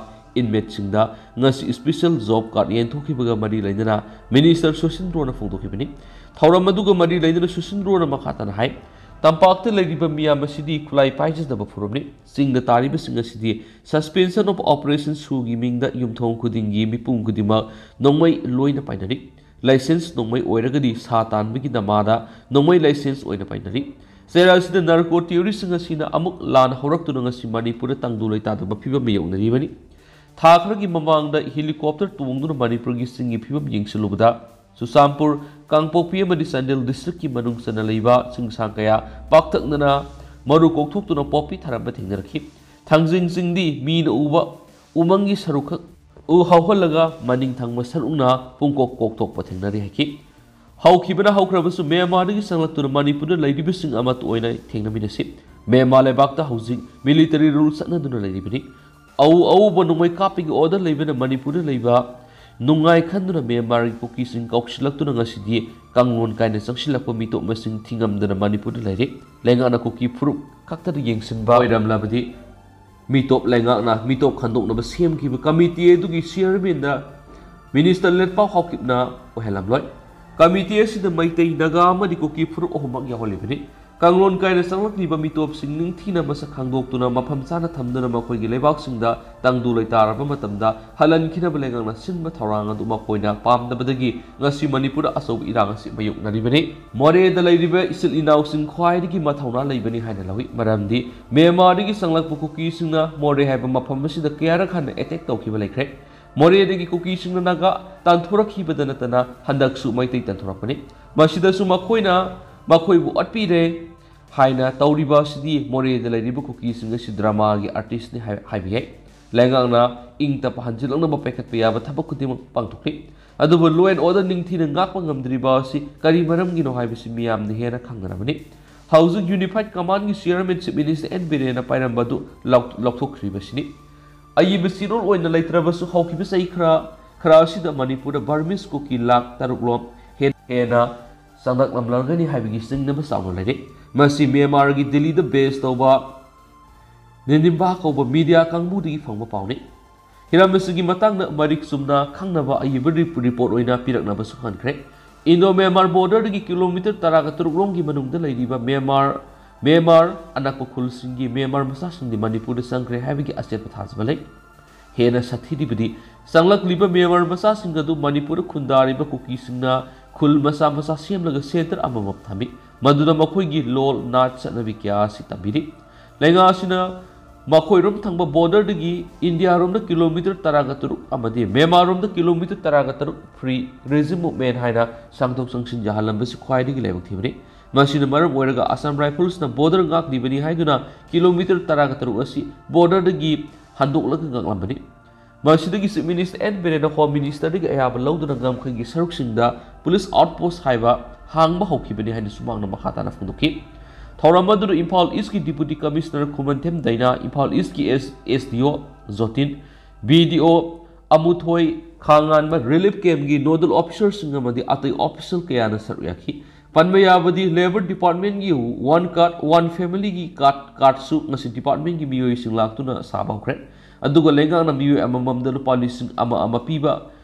ꯏꯟꯃꯦꯠꯁꯤꯡꯗ ꯉꯁꯤ ꯁ꯭ꯄꯦꯁꯦꯜ ꯖꯣꯕ ꯀꯥꯔꯗ ꯌꯦꯟꯊꯣꯛꯈꯤꯕꯒ ꯃꯔꯤ ꯂꯩꯅꯅ ꯃꯤꯅꯤꯁꯇꯔ ꯁꯨꯁꯤꯟꯗ꯭ꯔꯣꯅ ꯐꯣꯡꯗꯣꯛꯈꯤꯕꯅꯤ꯫ ꯊꯧꯔꯝ ꯑꯗꯨꯒ ꯃꯔꯤ ꯂꯩꯅꯅ ꯁꯨꯁꯤꯟꯗ꯭ꯔꯣꯅ ꯃꯈꯥ ꯇꯥꯅ ꯍꯥꯏ, ꯇꯝꯄꯥꯛꯇ ꯂꯩꯔꯤꯕ ꯃꯤꯌꯥꯝ ꯑꯁꯤꯗꯤ ꯈꯨꯠꯂꯥꯏ ꯄꯥꯏꯖꯗꯕ ꯐꯨꯔꯨꯞꯅꯤ꯫ ꯆꯤꯡꯗ ꯇꯥꯔꯤꯕꯁꯤꯡ ꯑꯁꯤꯗꯤ Suspension of Operation ꯁꯨꯒꯤ ꯃꯤꯡꯗ ꯌꯨꯝꯊꯣꯡ ꯈꯨꯗꯤꯡꯒꯤ ꯃꯤꯄꯨꯝ ꯈꯨꯗꯤꯡꯃꯛ ꯅꯣꯡꯃꯩ ꯂꯣꯏꯅ ꯄꯥꯏꯅꯔꯤ꯫ ꯂꯥꯏꯁꯦꯟꯁ ꯅꯣꯡꯃꯩ ꯑꯣꯏꯔꯒꯗꯤ ꯁꯥ ꯇꯥꯟꯕꯒꯤ ꯅꯃꯥꯗ ꯅꯣꯡꯃꯩ ꯂꯥꯏꯁꯦꯟꯁ ꯑꯣꯏꯅ ꯄꯥꯏꯅꯔꯤ꯫ ꯆꯩꯔꯥꯛ ꯑꯁꯤꯗ ꯅꯥꯔꯀꯣ ꯇꯤꯑꯣꯔꯤꯁꯤꯡ ꯑꯁꯤꯅ ꯑꯃꯨꯛ ꯂꯥꯟ ꯍꯧꯔꯛꯇꯨꯅ ꯉꯁꯤ ꯃꯅꯤꯄꯨꯔꯗ ꯇꯪꯗꯨ ꯂꯩꯇꯥꯗꯕ ꯐꯤꯕꯝ ꯃꯥꯌꯣꯛꯅꯔꯤꯕꯅꯤ꯫ ꯊꯥ ꯈꯔꯒꯤ ꯃꯃꯥꯡꯗ ꯍꯦꯂꯤꯀꯣꯞꯇꯔ ꯇꯣꯡꯗꯨꯅ ꯃꯅꯤꯄꯨꯔꯒꯤ ꯆꯤꯡꯒꯤ ꯐꯤꯕꯝ ꯌꯦꯡꯁꯤꯜꯂꯨꯕꯗ ꯆꯨꯔꯆꯥꯟꯄꯨꯔ, ꯀꯥꯡꯄꯣꯛꯄꯤ ꯑꯃꯗꯤ ꯆꯥꯟꯗꯦꯜ ꯗꯤꯁꯇ꯭ꯔꯤꯛꯀꯤ ꯃꯅꯨꯡ ꯆꯟꯅ ꯂꯩꯕ ꯆꯤꯡꯁꯥꯡ ꯀꯌꯥ ꯄꯥꯛꯇꯛꯅꯅ ꯃꯔꯨ ꯀꯣꯛꯊꯣꯛꯇꯨꯅ ꯄꯣꯞꯄꯤ ꯊꯥꯔꯝꯕ ꯊꯦꯡꯅꯔꯛꯈꯤ꯫ ꯊꯥꯡꯖꯤꯡ ꯆꯤꯡꯗꯤ ꯃꯤꯅ ꯎꯕ ꯎꯃꯪꯒꯤ ꯁꯔꯨꯛꯈꯛ ꯎ ꯍꯧꯍꯜꯂꯒ ꯃꯅꯤꯡ ꯊꯪꯕ ꯁꯔꯨꯛꯅ ꯄꯨꯡꯀꯣꯛ ꯀꯣꯛꯊꯣꯛꯄ ꯊꯦꯡꯅꯔꯤ ꯍꯥꯏꯈꯤ꯫ ꯍꯧꯈꯤꯕꯅ ꯍꯧꯈ꯭ꯔꯕꯁꯨ ꯃ꯭ꯌꯥꯟꯃꯥꯔꯗꯒꯤ ꯆꯪꯂꯛꯇꯨꯅ ꯃꯅꯤꯄꯨꯔꯗ ꯂꯩꯔꯤꯕꯁꯤꯡ ꯑꯃꯠꯇ ꯑꯣꯏꯅ ꯊꯦꯡꯅꯃꯤꯟꯅꯁꯤ꯫ ꯃ꯭ꯌꯥꯟꯃꯥꯔ ꯂꯩꯕꯥꯛꯇ ꯍꯧꯖꯤꯛ ꯃꯤꯂꯤꯇꯔꯤ ꯔꯨꯜ ꯆꯠꯅꯗꯨꯅ ꯂꯩꯔꯤꯕꯅꯤ꯫ ꯑꯎ ꯑꯎꯕ ꯅꯣꯡꯃꯩ ꯀꯥꯞꯄꯒꯤ ꯑꯣꯔꯗꯔ ꯂꯩꯕꯅ ꯃꯅꯤꯄꯨꯔꯗ ꯂꯩꯕ ꯅꯨꯡꯉꯥꯏ ꯈꯟꯗꯨꯅ ꯃ꯭ꯌꯥꯟꯃꯥꯔꯒꯤ ꯀꯨꯀꯤꯁꯤꯡ ꯀꯧꯁꯤꯜꯂꯛꯇꯨꯅ ꯉꯁꯤꯗꯤ ꯀꯥꯡꯂꯣꯟ ꯀꯥꯏꯅ ꯆꯪꯁꯤꯜꯂꯛꯄ ꯃꯤꯇꯣꯞ ꯃꯁꯤꯡ ꯊꯤꯉꯝꯗꯅ ꯃꯅꯤꯄꯨꯔꯗ ꯂꯩꯔꯦ꯫ ꯂꯩꯉꯥꯛꯅ ꯀꯨꯀꯤ ꯐꯨꯔꯨꯞ ꯈꯛꯇꯗ ꯌꯦꯡꯁꯤꯟꯕ ꯑꯣꯏꯔꯝꯂꯕꯗꯤ ꯃꯤꯇꯣꯞ ꯂꯩꯉꯥꯛꯅ ꯃꯤꯇꯣꯞ ꯈꯟꯗꯣꯛꯅꯕ ꯁꯦꯝꯈꯤꯕ ꯀꯃꯤꯇꯤ ꯑꯗꯨꯒꯤ ꯆꯤꯌꯔꯃꯦꯟꯗ ꯃꯤꯅꯤꯁꯇꯔ ꯂꯦꯠꯄꯥꯎ ꯍꯥꯎꯀꯤꯞꯅ ꯑꯣꯏꯍꯜꯂꯝꯂꯣꯏ꯫ ꯀꯃꯤꯇꯤ ꯑꯁꯤꯗ ꯃꯩꯇꯩ, ꯅꯥꯒꯥ ꯑꯃꯗꯤ ꯀꯨꯀꯤ ꯐꯨꯔꯨꯞ ꯑꯍꯨꯝꯃꯛ ꯌꯥꯎꯍꯜꯂꯤꯕꯅꯤ꯫ ꯀꯥꯡꯂꯣꯟ ꯀꯥꯏꯅ ꯆꯪꯂꯛꯂꯤꯕ ꯃꯤꯇꯣꯞꯁꯤꯡ ꯅꯤꯡꯊꯤꯅ ꯃꯁꯛ ꯈꯪꯗꯣꯛꯇꯨꯅ ꯃꯐꯝ ꯆꯥꯅ ꯊꯝꯗꯨꯅ ꯃꯈꯣꯏꯒꯤ ꯂꯩꯕꯥꯛꯁꯤꯡꯗ ꯇꯪꯗꯨ ꯂꯩꯇꯥꯔꯕ ꯃꯇꯝꯗ ꯍꯜꯍꯟꯈꯤꯅꯕ ꯂꯩꯉꯥꯛꯅ ꯁꯤꯟꯕ ꯊꯧꯔꯥꯡ ꯑꯗꯨ ꯃꯈꯣꯏꯅ ꯄꯥꯝꯗꯕꯗꯒꯤ ꯉꯁꯤ ꯃꯅꯤꯄꯨꯔꯗ ꯑꯆꯧꯕ ꯏꯔꯥꯡ ꯑꯁꯤ ꯃꯥꯌꯣꯛꯅꯔꯤꯕꯅꯤ꯫ ꯃꯣꯔꯦꯗ ꯂꯩꯔꯤꯕ ꯏꯆꯤꯜ ꯏꯅꯥꯎꯁꯤꯡ ꯈ꯭ꯋꯥꯏꯗꯒꯤ ꯃꯊꯧꯅꯥ ꯂꯩꯕꯅꯤ ꯍꯥꯏꯅ ꯂꯧꯏ꯫ ꯃꯔꯝꯗꯤ ꯃ꯭ꯌꯥꯟꯃꯥꯔꯗꯒꯤ ꯆꯪꯂꯛꯄ ꯀꯨꯀꯤꯁꯤꯡꯅ ꯃꯣꯔꯦ ꯍꯥꯏꯕ ꯃꯐꯝ ꯑꯁꯤꯗ ꯀꯌꯥꯔꯛ ꯍꯟꯅ ꯑꯦꯇꯦꯛ ꯇꯧꯈꯤꯕ ꯂꯩꯈ꯭ꯔꯦ꯫ ꯃꯣꯔꯦꯗꯒꯤ ꯀꯨꯀꯤꯁꯤꯡꯅ ꯅꯥꯒꯥ ꯇꯥꯟꯊꯣꯔꯛꯈꯤꯕꯗ ꯅꯠꯇꯅ ꯍꯟꯗꯛꯁꯨ ꯃꯩꯇꯩ ꯇꯥꯟꯊꯣꯔꯛꯄꯅꯤ꯫ ꯃꯁꯤꯗꯁꯨ ꯃꯈꯣꯏꯅ ꯃꯈꯣꯏꯕꯨ ꯑꯣꯠꯄꯤꯔꯦ ꯍꯥꯏꯅ ꯇꯧꯔꯤꯕ ꯑꯁꯤꯗꯤ ꯃꯣꯔꯦꯗ ꯂꯩꯔꯤꯕ ꯀꯨꯀꯤꯁꯤꯡ ꯑꯁꯤ ꯗ꯭ꯔꯃꯥꯒꯤ ꯑꯥꯔꯇꯤꯁꯅꯤ ꯍꯥꯏ-, ꯍꯥꯏꯕ ꯌꯥꯏ꯫ ꯂꯩꯉꯥꯛꯅ ꯏꯪ ꯇꯞꯄ ꯍꯟꯖꯤꯜꯂꯛꯅꯕ ꯄꯥꯏꯈꯠꯄ ꯌꯥꯕ ꯊꯕꯛ ꯈꯨꯗꯤꯡꯃꯛ ꯄꯥꯡꯊꯣꯛꯂꯤ꯫ ꯑꯗꯨꯕꯨ law and order ꯅꯤꯡꯊꯤꯅ ꯉꯥꯛꯄ ꯉꯝꯗ꯭ꯔꯤꯕ ꯑꯁꯤ ꯀꯔꯤ ꯃꯔꯝꯒꯤꯅꯣ ꯍꯥꯏꯕꯁꯤ ꯃꯤꯌꯥꯝꯅ ꯍꯦꯟꯅ ꯈꯪꯅꯔꯕꯅꯤ꯫ ꯍꯧꯖꯤꯛ Unified Commandꯒꯤ chairman Chief Minister ꯑꯦꯟ ꯕꯤꯔꯦꯟꯅ ꯄꯥꯏꯔꯝꯕ ꯑꯗꯨ ꯂꯧ-, ꯂꯧꯊꯣꯛꯈ꯭ꯔꯤꯕꯁꯤꯅꯤ꯫ ꯑꯏꯕ ꯆꯦꯔꯣꯜ ꯑꯣꯏꯅ ꯂꯩꯇ꯭ꯔꯕꯁꯨ ꯍꯧꯈꯤꯕ ꯆꯍꯤ ꯈꯔ, ꯈꯔ ꯑꯁꯤꯗ ꯃꯅꯤꯄꯨꯔꯗ Burmese ꯀꯨꯀꯤ ꯂꯥꯈ ꯇꯔꯨꯛ ꯂꯣꯝ ꯍꯦꯟ-, ꯍꯦꯟꯅ ꯆꯪꯂꯛꯂꯝꯂꯒꯅꯤ ꯍꯥꯏꯕꯒꯤ ꯆꯤꯡꯅꯕ ꯆꯥꯎꯅ ꯂꯩꯔꯤ꯫ ꯃꯁꯤ ꯃ꯭ꯌꯥꯟꯃꯥꯔꯒꯤ ꯗꯤꯜꯂꯤꯗ base ꯇꯧꯕ ꯅꯤꯅꯤꯝꯕꯥ ꯀꯧꯕ media ꯀꯥꯡꯕꯨꯗꯒꯤ ꯐꯪꯕ ꯄꯥꯎꯅꯤ꯫ ꯍꯤꯔꯝ ꯑꯁꯤꯒꯤ ꯃꯇꯥꯡꯗ ꯃꯔꯤꯛ ꯆꯨꯝꯅ ꯈꯪꯅꯕ ꯑꯏꯕ ꯔꯤꯞ-, report ꯑꯣꯏꯅ ꯄꯤꯔꯛꯅꯕꯁꯨ ꯈꯟꯈ꯭ꯔꯦ꯫ Indo Myanmar borderꯗꯒꯤ ꯀꯤꯂꯣꯃꯤꯇꯔ ꯇꯔꯥꯒ ꯇꯔꯨꯛ ꯂꯣꯝꯒꯤ ꯃꯅꯨꯡꯗ ꯂꯩꯔꯤꯕ ꯃ꯭ꯌꯥꯟꯃꯥꯔ, ꯃ꯭ꯌꯥꯟꯃꯥꯔ ꯑꯅꯛꯄ ꯈꯨꯜꯁꯤꯡꯒꯤ ꯃ꯭ꯌꯥꯟꯃꯥꯔ ꯃꯆꯥꯁꯤꯡꯗꯤ ꯃꯅꯤꯄꯨꯔꯗ ꯆꯪꯈ꯭ꯔꯦ ꯍꯥꯏꯕꯒꯤ ꯑꯆꯦꯠꯄ ꯊꯥꯖꯕ ꯂꯩ꯫ ꯍꯦꯟꯅ ꯁꯥꯊꯤꯔꯤꯕꯗꯤ, ꯆꯪꯂꯛꯂꯤꯕ ꯃ꯭ꯌꯥꯟꯃꯥꯔ ꯃꯆꯥꯁꯤꯡ ꯑꯗꯨ ꯃꯅꯤꯄꯨꯔꯗ ꯈꯨꯟꯗꯥꯔꯤꯕ ꯀꯨꯀꯤꯁꯤꯡꯅ ꯈꯨꯜ ꯃꯆꯥ ꯃꯆꯥ ꯁꯦꯝꯂꯒ center ꯑꯃꯃꯝ ꯊꯝꯃꯤ, ꯃꯗꯨꯗ ꯃꯈꯣꯏꯒꯤ ꯂꯣꯜ, ꯅꯥꯠ, ꯆꯠꯅꯕꯤ ꯀꯌꯥ ꯑꯁꯤ ꯇꯝꯕꯤꯔꯤ꯫ ꯂꯩꯉꯥꯛ ꯑꯁꯤꯅ ꯃꯈꯣꯏꯔꯣꯝ ꯊꯪꯕ borderꯗꯒꯤ ꯏꯟꯗꯤꯌꯥꯔꯣꯝꯗ ꯀꯤꯂꯣꯃꯤꯇꯔ ꯇꯔꯥꯒ ꯇꯔꯨꯛ ꯑꯃꯗꯤ ꯃ꯭ꯌꯥꯟꯃꯥꯔꯔꯣꯝꯗ ꯀꯤꯂꯣꯃꯤꯇꯔ ꯇꯔꯥꯒ ꯇꯔꯨꯛ free regime movement ꯍꯥꯏꯅ ꯆꯪꯊꯣꯛ ꯆꯪꯁꯤꯟ ꯌꯥꯍꯜꯂꯝꯕꯁꯤ ꯈ꯭ꯋꯥꯏꯗꯒꯤ ꯂꯥꯏꯕꯛ ꯊꯤꯕꯅꯤ꯫ ꯃꯁꯤꯅ ꯃꯔꯝ ꯑꯣꯏꯔꯒ Assam Riflesꯅ border ꯉꯥꯛꯂꯤꯕꯅꯤ ꯍꯥꯏꯗꯨꯅ ꯀꯤꯂꯣꯃꯤꯇꯔ ꯇꯔꯥꯒ ꯇꯔꯨꯛ ꯑꯁꯤ borderꯗꯒꯤ ꯍꯟꯗꯣꯛꯂꯒ ꯉꯥꯛꯂꯝꯕꯅꯤ꯫ ꯃꯁꯤꯗꯒꯤ Chief Minister ꯑꯦꯟ ꯕꯤꯔꯦꯟꯅ Home Ministerꯗꯒꯤ ꯑꯌꯥꯕ ꯂꯧꯗꯨꯅ ꯉꯝꯈꯩꯒꯤ ꯁꯔꯨꯛꯁꯤꯡꯗ police outpost ꯍꯥꯏꯕ ꯍꯥꯡꯕ ꯍꯧꯈꯤꯕꯅꯤ ꯍꯥꯏꯅꯁꯨ ꯃꯍꯥꯛꯅ ꯃꯈꯥ ꯇꯥꯅ ꯐꯣꯡꯗꯣꯛꯈꯤ꯫ ꯊꯧꯔꯝ ꯑꯗꯨꯗ ꯏꯝꯐꯥꯜ Eastꯀꯤ Deputy Commissioner ꯈꯨꯃꯟꯊꯦꯝ ꯗꯩꯅꯥ, Imphal Eastꯀꯤ S-, S D O ꯖꯣꯇꯤꯟ, B D O ꯑꯃꯨꯊꯣꯏ, ꯈꯥꯉꯥꯟꯕ relief campꯀꯤ nodal officerꯁꯤꯡ ꯑꯃꯗꯤ ꯑꯇꯩ official ꯀꯌꯥꯅ ꯁꯔꯨꯛ ꯌꯥꯈꯤ꯫ ꯄꯟꯕ ꯌꯥꯕꯗꯤ Labour Departmentꯀꯤ One Card, One Familyꯒꯤ card, cardꯁꯨ ꯉꯁꯤ departmentꯀꯤ ꯃꯤꯑꯣꯏꯁꯤꯡ ꯂꯥꯛꯇꯨꯅ ꯁꯥꯕ ꯍꯧꯈ꯭ꯔꯦ꯫ ꯑꯗꯨꯒ ꯂꯩꯉꯥꯛꯅ ꯃꯤꯑꯣꯏ ꯑꯃꯃꯝꯗ ꯂꯨꯄꯥ ꯂꯤꯁꯤꯡ ꯑꯃ ꯑꯃ ꯄꯤꯕ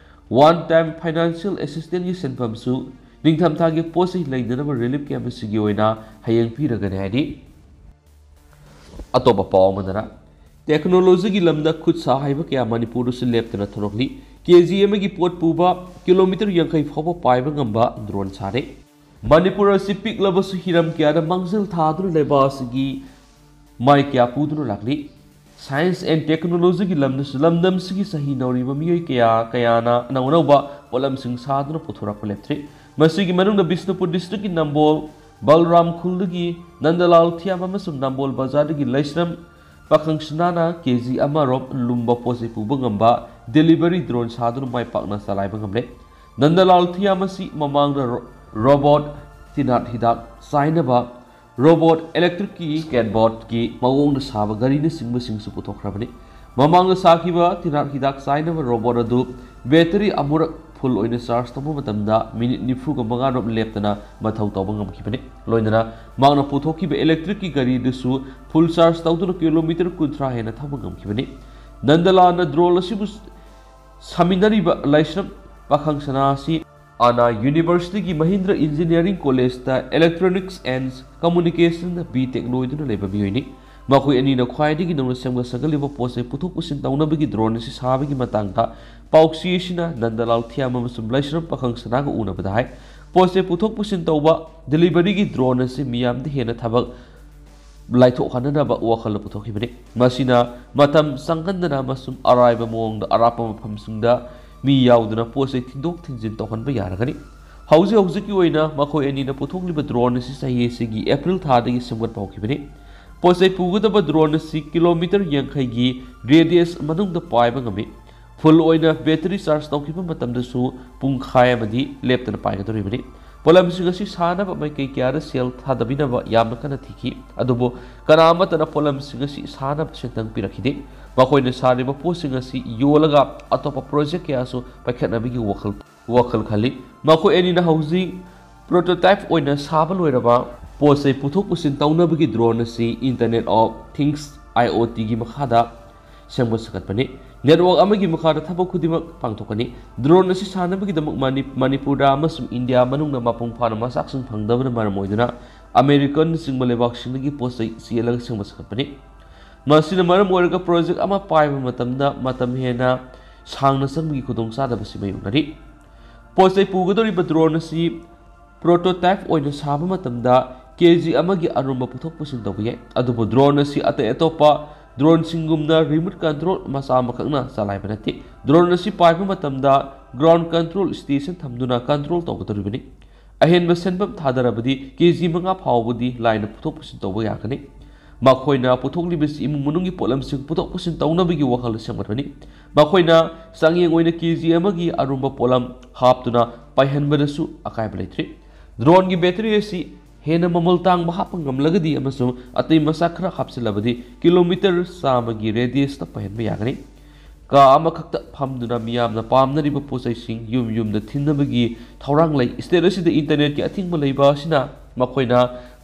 one time financial assistance ꯁꯦꯟꯐꯝꯁꯨ ꯅꯤꯡꯊꯝꯊꯥꯒꯤ ꯄꯣꯠ ꯆꯩ ꯂꯩꯅꯅꯕ relief camp ꯑꯁꯤꯒꯤ ꯑꯣꯏꯅ ꯍꯌꯦꯡ ꯄꯤꯔꯒꯅꯤ ꯍꯥꯏꯔꯤ꯫ ꯑꯇꯣꯞꯄ ꯄꯥꯎ ꯑꯃꯗꯅ, technologyꯒꯤ ꯂꯝꯗ ꯈꯨꯠ ꯁꯥ ꯍꯩꯕ ꯀꯌꯥ ꯃꯅꯤꯄꯨꯔꯗꯁꯨ ꯂꯦꯞꯇꯅ ꯊꯣꯔꯛꯂꯤ꯫ ꯀꯦ ꯖꯤ ꯑꯃꯒꯤ ꯄꯣꯠ ꯄꯨꯕ ꯀꯤꯂꯣꯃꯤꯇꯔ ꯌꯥꯡꯈꯩ ꯐꯥꯎꯕ ꯄꯥꯏꯕ ꯉꯝꯕ drone ꯁꯥꯔꯦ꯫ ꯃꯅꯤꯄꯨꯔ ꯑꯁꯤ ꯄꯤꯛꯂꯕꯁꯨ ꯍꯤꯔꯝ ꯀꯌꯥꯗ ꯃꯥꯡꯖꯤꯜ ꯊꯥꯗꯨꯅ ꯂꯩꯕ ꯑꯁꯤꯒꯤ ꯃꯥꯏ ꯀꯌꯥ ꯄꯨꯗꯨꯅ ꯂꯥꯛꯂꯤ꯫ Science and technologyꯒꯤ ꯂꯝꯗꯁꯨ ꯂꯝꯗꯝꯁꯤꯒꯤ ꯆꯍꯤ ꯅꯧꯔꯤꯕ ꯃꯤꯑꯣꯏ ꯀꯌꯥ ꯀꯌꯥꯅ ꯑꯅꯧ ꯑꯅꯧꯕ ꯄꯣꯠꯂꯝꯁꯤꯡ ꯁꯥꯗꯨꯅ ꯄꯨꯊꯣꯔꯛꯄ ꯂꯦꯞꯇ꯭ꯔꯤ꯫ ꯃꯁꯤꯒꯤ ꯃꯅꯨꯡꯗ ꯕꯤꯁꯅꯨꯄꯨꯔ districtꯀꯤ ꯅꯝꯕꯣꯜ ꯕꯜꯔꯥꯝ ꯈꯨꯜꯗꯒꯤ ꯅꯟꯗꯂꯥꯜ ꯊꯤꯌꯥꯝ ꯑꯃꯁꯨꯡ ꯅꯝꯕꯣꯜ ꯕꯖꯥꯔꯗꯒꯤ ꯂꯩꯁ꯭ꯔꯝ ꯄꯥꯈꯪ ꯁꯅꯥꯅ ꯀꯦ ꯖꯤ ꯑꯃ ꯔꯣꯞ ꯂꯨꯝꯕ ꯄꯣꯠ ꯆꯩ ꯄꯨꯕ ꯉꯝꯕ delivery drone ꯁꯥꯗꯨꯅ ꯃꯥꯏ ꯄꯥꯛꯅ ꯆꯂꯥꯏꯕ ꯉꯝꯂꯦ꯫ ꯅꯟꯗꯂꯥꯜ ꯊꯤꯌꯥꯝ ꯑꯁꯤ ꯃꯃꯥꯡꯗ ꯔꯣ-, robot ꯇꯤꯟꯍꯥꯠ ꯍꯤꯗꯥꯛ ꯆꯥꯏꯅꯕ robot, electricꯀꯤ skateboardꯀꯤ ꯃꯑꯣꯡꯗ ꯁꯥꯕ ꯒꯥꯔꯤꯅꯆꯤꯡꯕꯁꯤꯡꯁꯨ ꯄꯨꯊꯣꯛꯈ꯭ꯔꯕꯅꯤ꯫ ꯃꯃꯥꯡꯗ ꯁꯥꯈꯤꯕ ꯇꯤꯟꯍꯥꯠ ꯍꯤꯗꯥꯛ ꯆꯥꯏꯅꯕ robot ꯑꯗꯨ battery ꯑꯃꯨꯔꯛ full ꯑꯣꯏꯅ charge ꯇꯧꯕ ꯃꯇꯝꯗ minute ꯅꯤꯐꯨꯒ ꯃꯉꯥ ꯔꯣꯞ ꯂꯦꯞꯇꯅ ꯃꯊꯧ ꯇꯧꯕ ꯉꯝꯈꯤꯕꯅꯤ꯫ ꯂꯣꯏꯅꯅ ꯃꯍꯥꯛꯅ ꯄꯨꯊꯣꯛꯈꯤꯕ electricꯀꯤ ꯒꯥꯔꯤꯗꯨꯁꯨ full charge ꯇꯧꯗꯨꯅ kilometer ꯀꯨꯟꯊ꯭ꯔꯥ ꯍꯦꯟꯅ ꯊꯧꯕ ꯉꯝꯈꯤꯕꯅꯤ꯫ ꯅꯟꯗꯂꯥꯜꯅ drone ꯑꯁꯤꯕꯨ ꯁꯥꯃꯤꯟꯅꯔꯤꯕ ꯂꯥꯏꯁ꯭ꯔꯝ ꯄꯥꯈꯪ ꯁꯅꯥ ꯑꯁꯤ ꯑꯅꯥ Universityꯒꯤ Mahindra Engineering Collegeꯇ Electronics and Communication B Tech ꯂꯣꯏꯗꯨꯅ ꯂꯩꯕ ꯃꯤꯑꯣꯏꯅꯤ꯫ ꯃꯈꯣꯏ ꯑꯅꯤꯅ ꯈ꯭ꯋꯥꯏꯗꯒꯤ ꯅꯧꯅ ꯁꯦꯝꯒꯠ ꯁꯥꯒꯠꯂꯤꯕ ꯄꯣꯠ ꯆꯩ ꯄꯨꯊꯣꯛ ꯄꯨꯁꯤꯟ ꯇꯧꯅꯕꯒꯤ drone ꯑꯁꯤ ꯁꯥꯕꯒꯤ ꯃꯇꯥꯡꯗ ꯄꯥꯎꯆꯦ ꯑꯁꯤꯅ ꯅꯟꯗꯂꯥꯜ ꯊꯤꯌꯥꯝ ꯑꯃꯁꯨꯡ ꯂꯥꯏꯁ꯭ꯔꯝ ꯄꯥꯈꯪ ꯁꯅꯥꯒ ꯎꯅꯕꯗ ꯍꯥꯏ꯫ ꯄꯣꯠ ꯆꯩ ꯄꯨꯊꯣꯛ ꯄꯨꯁꯤꯟ ꯇꯧꯕ deliveryꯒꯤ drone ꯑꯁꯤ ꯃꯤꯌꯥꯝꯗ ꯍꯦꯟꯅ ꯊꯕꯛ ꯂꯥꯏꯊꯣꯛꯍꯟꯅꯅꯕ ꯋꯥꯈꯜ ꯄꯨꯊꯣꯛꯈꯤꯕꯅꯤ꯫ ꯃꯁꯤꯅ ꯃꯇꯝ ꯆꯪꯍꯟꯗꯅ ꯑꯃꯁꯨꯡ ꯑꯔꯥꯏꯕ ꯃꯑꯣꯡꯗ ꯑꯔꯥꯞꯄ ꯃꯐꯝꯁꯤꯡꯗ ꯃꯤ ꯌꯥꯎꯗꯅ ꯄꯣꯠ ꯆꯩ ꯊꯤꯟꯗꯣꯛ ꯊꯤꯟꯖꯤꯟ ꯇꯧꯍꯟꯕ ꯌꯥꯔꯒꯅꯤ꯫ ꯍꯧꯖꯤꯛ ꯍꯧꯖꯤꯛꯀꯤ ꯑꯣꯏꯅ ꯃꯈꯣꯏ ꯑꯅꯤꯅ ꯄꯨꯊꯣꯛꯂꯤꯕ drone ꯑꯁꯤ ꯆꯍꯤ ꯑꯁꯤꯒꯤ April ꯊꯥꯗꯒꯤ ꯁꯦꯝꯒꯠꯄ ꯍꯧꯈꯤꯕꯅꯤ꯫ ꯄꯣꯠ ꯆꯩ ꯄꯨꯒꯗꯕ drone ꯑꯁꯤ kilometer ꯌꯥꯡꯈꯩꯒꯤ radius ꯃꯅꯨꯡꯗ ꯄꯥꯏꯕ ꯉꯝꯃꯤ꯫ Full ꯑꯣꯏꯅ battery charge ꯇꯧꯈꯤꯕ ꯃꯇꯝꯗꯁꯨ ꯄꯨꯡꯈꯥꯏ ꯑꯃꯗꯤ ꯂꯦꯞꯇꯅ ꯄꯥꯏꯒꯗꯧꯔꯤꯕꯅꯤ꯫ ꯄꯣꯠꯂꯝꯁꯤꯡ ꯑꯁꯤ ꯁꯥꯅꯕ ꯃꯥꯏꯀꯩ ꯀꯌꯥꯗ ꯁꯦꯜ ꯊꯥꯗꯕꯤꯅꯕ ꯌꯥꯝꯅ ꯀꯟꯅ ꯊꯤꯈꯤ, ꯑꯗꯨꯕꯨ ꯀꯅꯥ ꯑꯃꯠꯇꯅ ꯄꯣꯠꯂꯝꯁꯤꯡ ꯑꯁꯤ ꯁꯥꯅꯕ ꯁꯦꯟꯊꯪ ꯄꯤꯔꯛꯈꯤꯗꯦ꯫ ꯃꯈꯣꯏꯅ ꯁꯥꯔꯤꯕ ꯄꯣꯠꯁꯤꯡ ꯑꯁꯤ ꯌꯣꯜꯂꯒ ꯑꯇꯣꯞꯄ project ꯀꯌꯥꯁꯨ ꯄꯥꯏꯈꯠꯅꯕꯒꯤ ꯋꯥꯈꯜ, ꯋꯥꯈꯜ ꯈꯜꯂꯤ꯫ ꯃꯈꯣꯏ ꯑꯅꯤꯅ ꯍꯧꯖꯤꯛ prototype ꯑꯣꯏꯅ ꯁꯥꯕ ꯂꯣꯏꯔꯕ ꯄꯣꯠ ꯆꯩ ꯄꯨꯊꯣꯛ ꯄꯨꯁꯤꯟ ꯇꯧꯅꯕꯒꯤ drone ꯑꯁꯤ Internet of Things, IoTꯒꯤ ꯃꯈꯥꯗ ꯁꯦꯝꯒꯠ ꯁꯥꯒꯠꯄꯅꯤ꯫ ꯅꯦꯠꯋꯥꯔꯛ ꯑꯃꯒꯤ ꯃꯈꯥꯗ ꯊꯕꯛ ꯈꯨꯗꯤꯡꯃꯛ ꯄꯥꯡꯊꯣꯛꯀꯅꯤ꯫ ꯗ꯭ꯔꯣꯟ ꯑꯁꯤ ꯁꯥꯅꯕꯒꯤꯗꯃꯛ ꯃꯅꯤ-, ꯃꯅꯤꯄꯨꯔꯗ ꯑꯃꯁꯨꯡ ꯏꯟꯗꯤꯌꯥ ꯃꯅꯨꯡꯗ ꯃꯄꯨꯡ ꯐꯥꯅ ꯃꯆꯥꯛꯁꯤꯡ ꯐꯪꯗꯕꯅ ꯃꯔꯝ ꯑꯣꯏꯗꯨꯅ ꯑꯃꯦꯔꯤꯀꯥꯅꯆꯤꯡꯕ ꯂꯩꯕꯥꯛꯁꯤꯡꯗꯒꯤ ꯄꯣꯠ ꯆꯩ ꯆꯦꯜꯂꯒ ꯁꯦꯝꯒꯠ ꯁꯥꯒꯠꯄꯅꯤ꯫ ꯃꯁꯤꯅ ꯃꯔꯝ ꯑꯣꯏꯔꯒ ꯄ꯭ꯔꯣꯖꯦꯛ ꯑꯃ ꯄꯥꯏꯕ ꯃꯇꯝꯗ ꯃꯇꯝ ꯍꯦꯟꯅ ꯁꯥꯡꯅ ꯆꯪꯕꯒꯤ ꯈꯨꯗꯣꯡꯆꯥꯗꯕꯁꯤ ꯃꯥꯌꯣꯛꯅꯔꯤ꯫ ꯄꯣꯠ ꯆꯩ ꯄꯨꯒꯗꯧꯔꯤꯕ ꯗ꯭ꯔꯣꯟ ꯑꯁꯤ ꯄ꯭ꯔꯣꯇꯣꯇꯥꯏꯞ ꯑꯣꯏꯅ ꯁꯥꯕ ꯃꯇꯝꯗ ꯀꯦ ꯖꯤ ꯑꯃꯒꯤ ꯑꯔꯨꯝꯕ ꯄꯨꯊꯣꯛ ꯄꯨꯁꯤꯟ ꯇꯧꯕ ꯌꯥꯏ, ꯑꯗꯨꯕꯨ ꯗ꯭ꯔꯣꯟ ꯑꯁꯤ ꯑꯇꯩ ꯑꯇꯣꯞꯄ ꯗ꯭ꯔꯣꯟꯁꯤꯡꯒꯨꯝꯅ ꯔꯤꯃꯣꯠ ꯀꯟꯇ꯭ꯔꯣꯜ ꯃꯆꯥ ꯑꯃꯈꯛꯅ ꯆꯂꯥꯏꯕ ꯅꯠꯇꯦ꯫ ꯗ꯭ꯔꯣꯟ ꯑꯁꯤ ꯄꯥꯏꯕ ꯃꯇꯝꯗ ꯒ꯭ꯔꯥꯎꯟ ꯀꯟꯇ꯭ꯔꯣꯜ ꯁ꯭ꯇꯦꯁꯟ ꯊꯝꯗꯨꯅ ꯀꯟꯇ꯭ꯔꯣꯜ ꯇꯧꯒꯗꯧꯔꯤꯕꯅꯤ꯫ ꯑꯍꯦꯟꯕ ꯁꯦꯟꯐꯝ ꯊꯥꯗꯔꯕꯗꯤ ꯀꯦ ꯖꯤ ꯃꯉꯥ ꯐꯥꯎꯕꯗꯤ ꯂꯥꯏꯅ ꯄꯨꯊꯣꯛ ꯄꯨꯁꯤꯟ ꯇꯧꯕ ꯌꯥꯒꯅꯤ꯫ ꯃꯈꯣꯏꯅ ꯄꯨꯊꯣꯛꯂꯤꯕꯁꯤ ꯏꯃꯨꯡ ꯃꯅꯨꯡꯒꯤ ꯄꯣꯠꯂꯝꯁꯤꯡ ꯄꯨꯊꯣꯛ ꯄꯨꯁꯤꯟ ꯇꯧꯅꯕꯒꯤ ꯋꯥꯈꯜ ꯁꯦꯝꯒꯠꯄꯅꯤ꯫ ꯃꯈꯣꯏꯅ ꯆꯥꯡꯌꯦꯡ ꯑꯣꯏꯅ ꯀꯦ ꯖꯤ ꯑꯃꯒꯤ ꯑꯔꯨꯝꯕ ꯄꯣꯠꯂꯝ ꯍꯥꯞꯇꯨꯅ ꯄꯥꯏꯍꯟꯕꯗꯁꯨ ꯑꯀꯥꯏꯕ ꯂꯩꯇ꯭ꯔꯤ꯫ ꯗ꯭ꯔꯣꯟꯒꯤ ꯕꯦꯇꯔꯤ ꯑꯁꯤ ꯍꯦꯟꯅ ꯃꯃꯜ ꯇꯥꯡꯕ ꯍꯥꯞꯄ ꯉꯝꯂꯒꯗꯤ ꯑꯃꯁꯨꯡ ꯑꯇꯩ ꯃꯆꯥꯛ ꯈꯔ ꯍꯥꯞꯆꯤꯜꯂꯕꯗꯤ ꯀꯤꯂꯣꯃꯤꯇꯔ ꯆꯥꯝꯃꯒꯤ ꯔꯦꯗꯤꯌꯁꯇ ꯄꯥꯏꯍꯟꯕ ꯌꯥꯒꯅꯤ꯫ ꯀꯥ ꯑꯃꯈꯛꯇ ꯐꯝꯗꯨꯅ ꯃꯤꯌꯥꯝꯅ ꯄꯥꯝꯅꯔꯤꯕ ꯄꯣꯠ ꯆꯩꯁꯤꯡ ꯌꯨꯝ ꯌꯨꯝꯗ ꯊꯤꯟꯅꯕꯒꯤ ꯊꯧꯔꯥꯡ ꯂꯩ꯫ ꯁ꯭ꯇꯦꯠ ꯑꯁꯤꯗ ꯏꯟꯇꯔꯅꯦꯠꯀꯤ ꯑꯊꯤꯡꯕ ꯂꯩꯕ ꯑꯁꯤꯅ ꯃꯈꯣꯏꯅ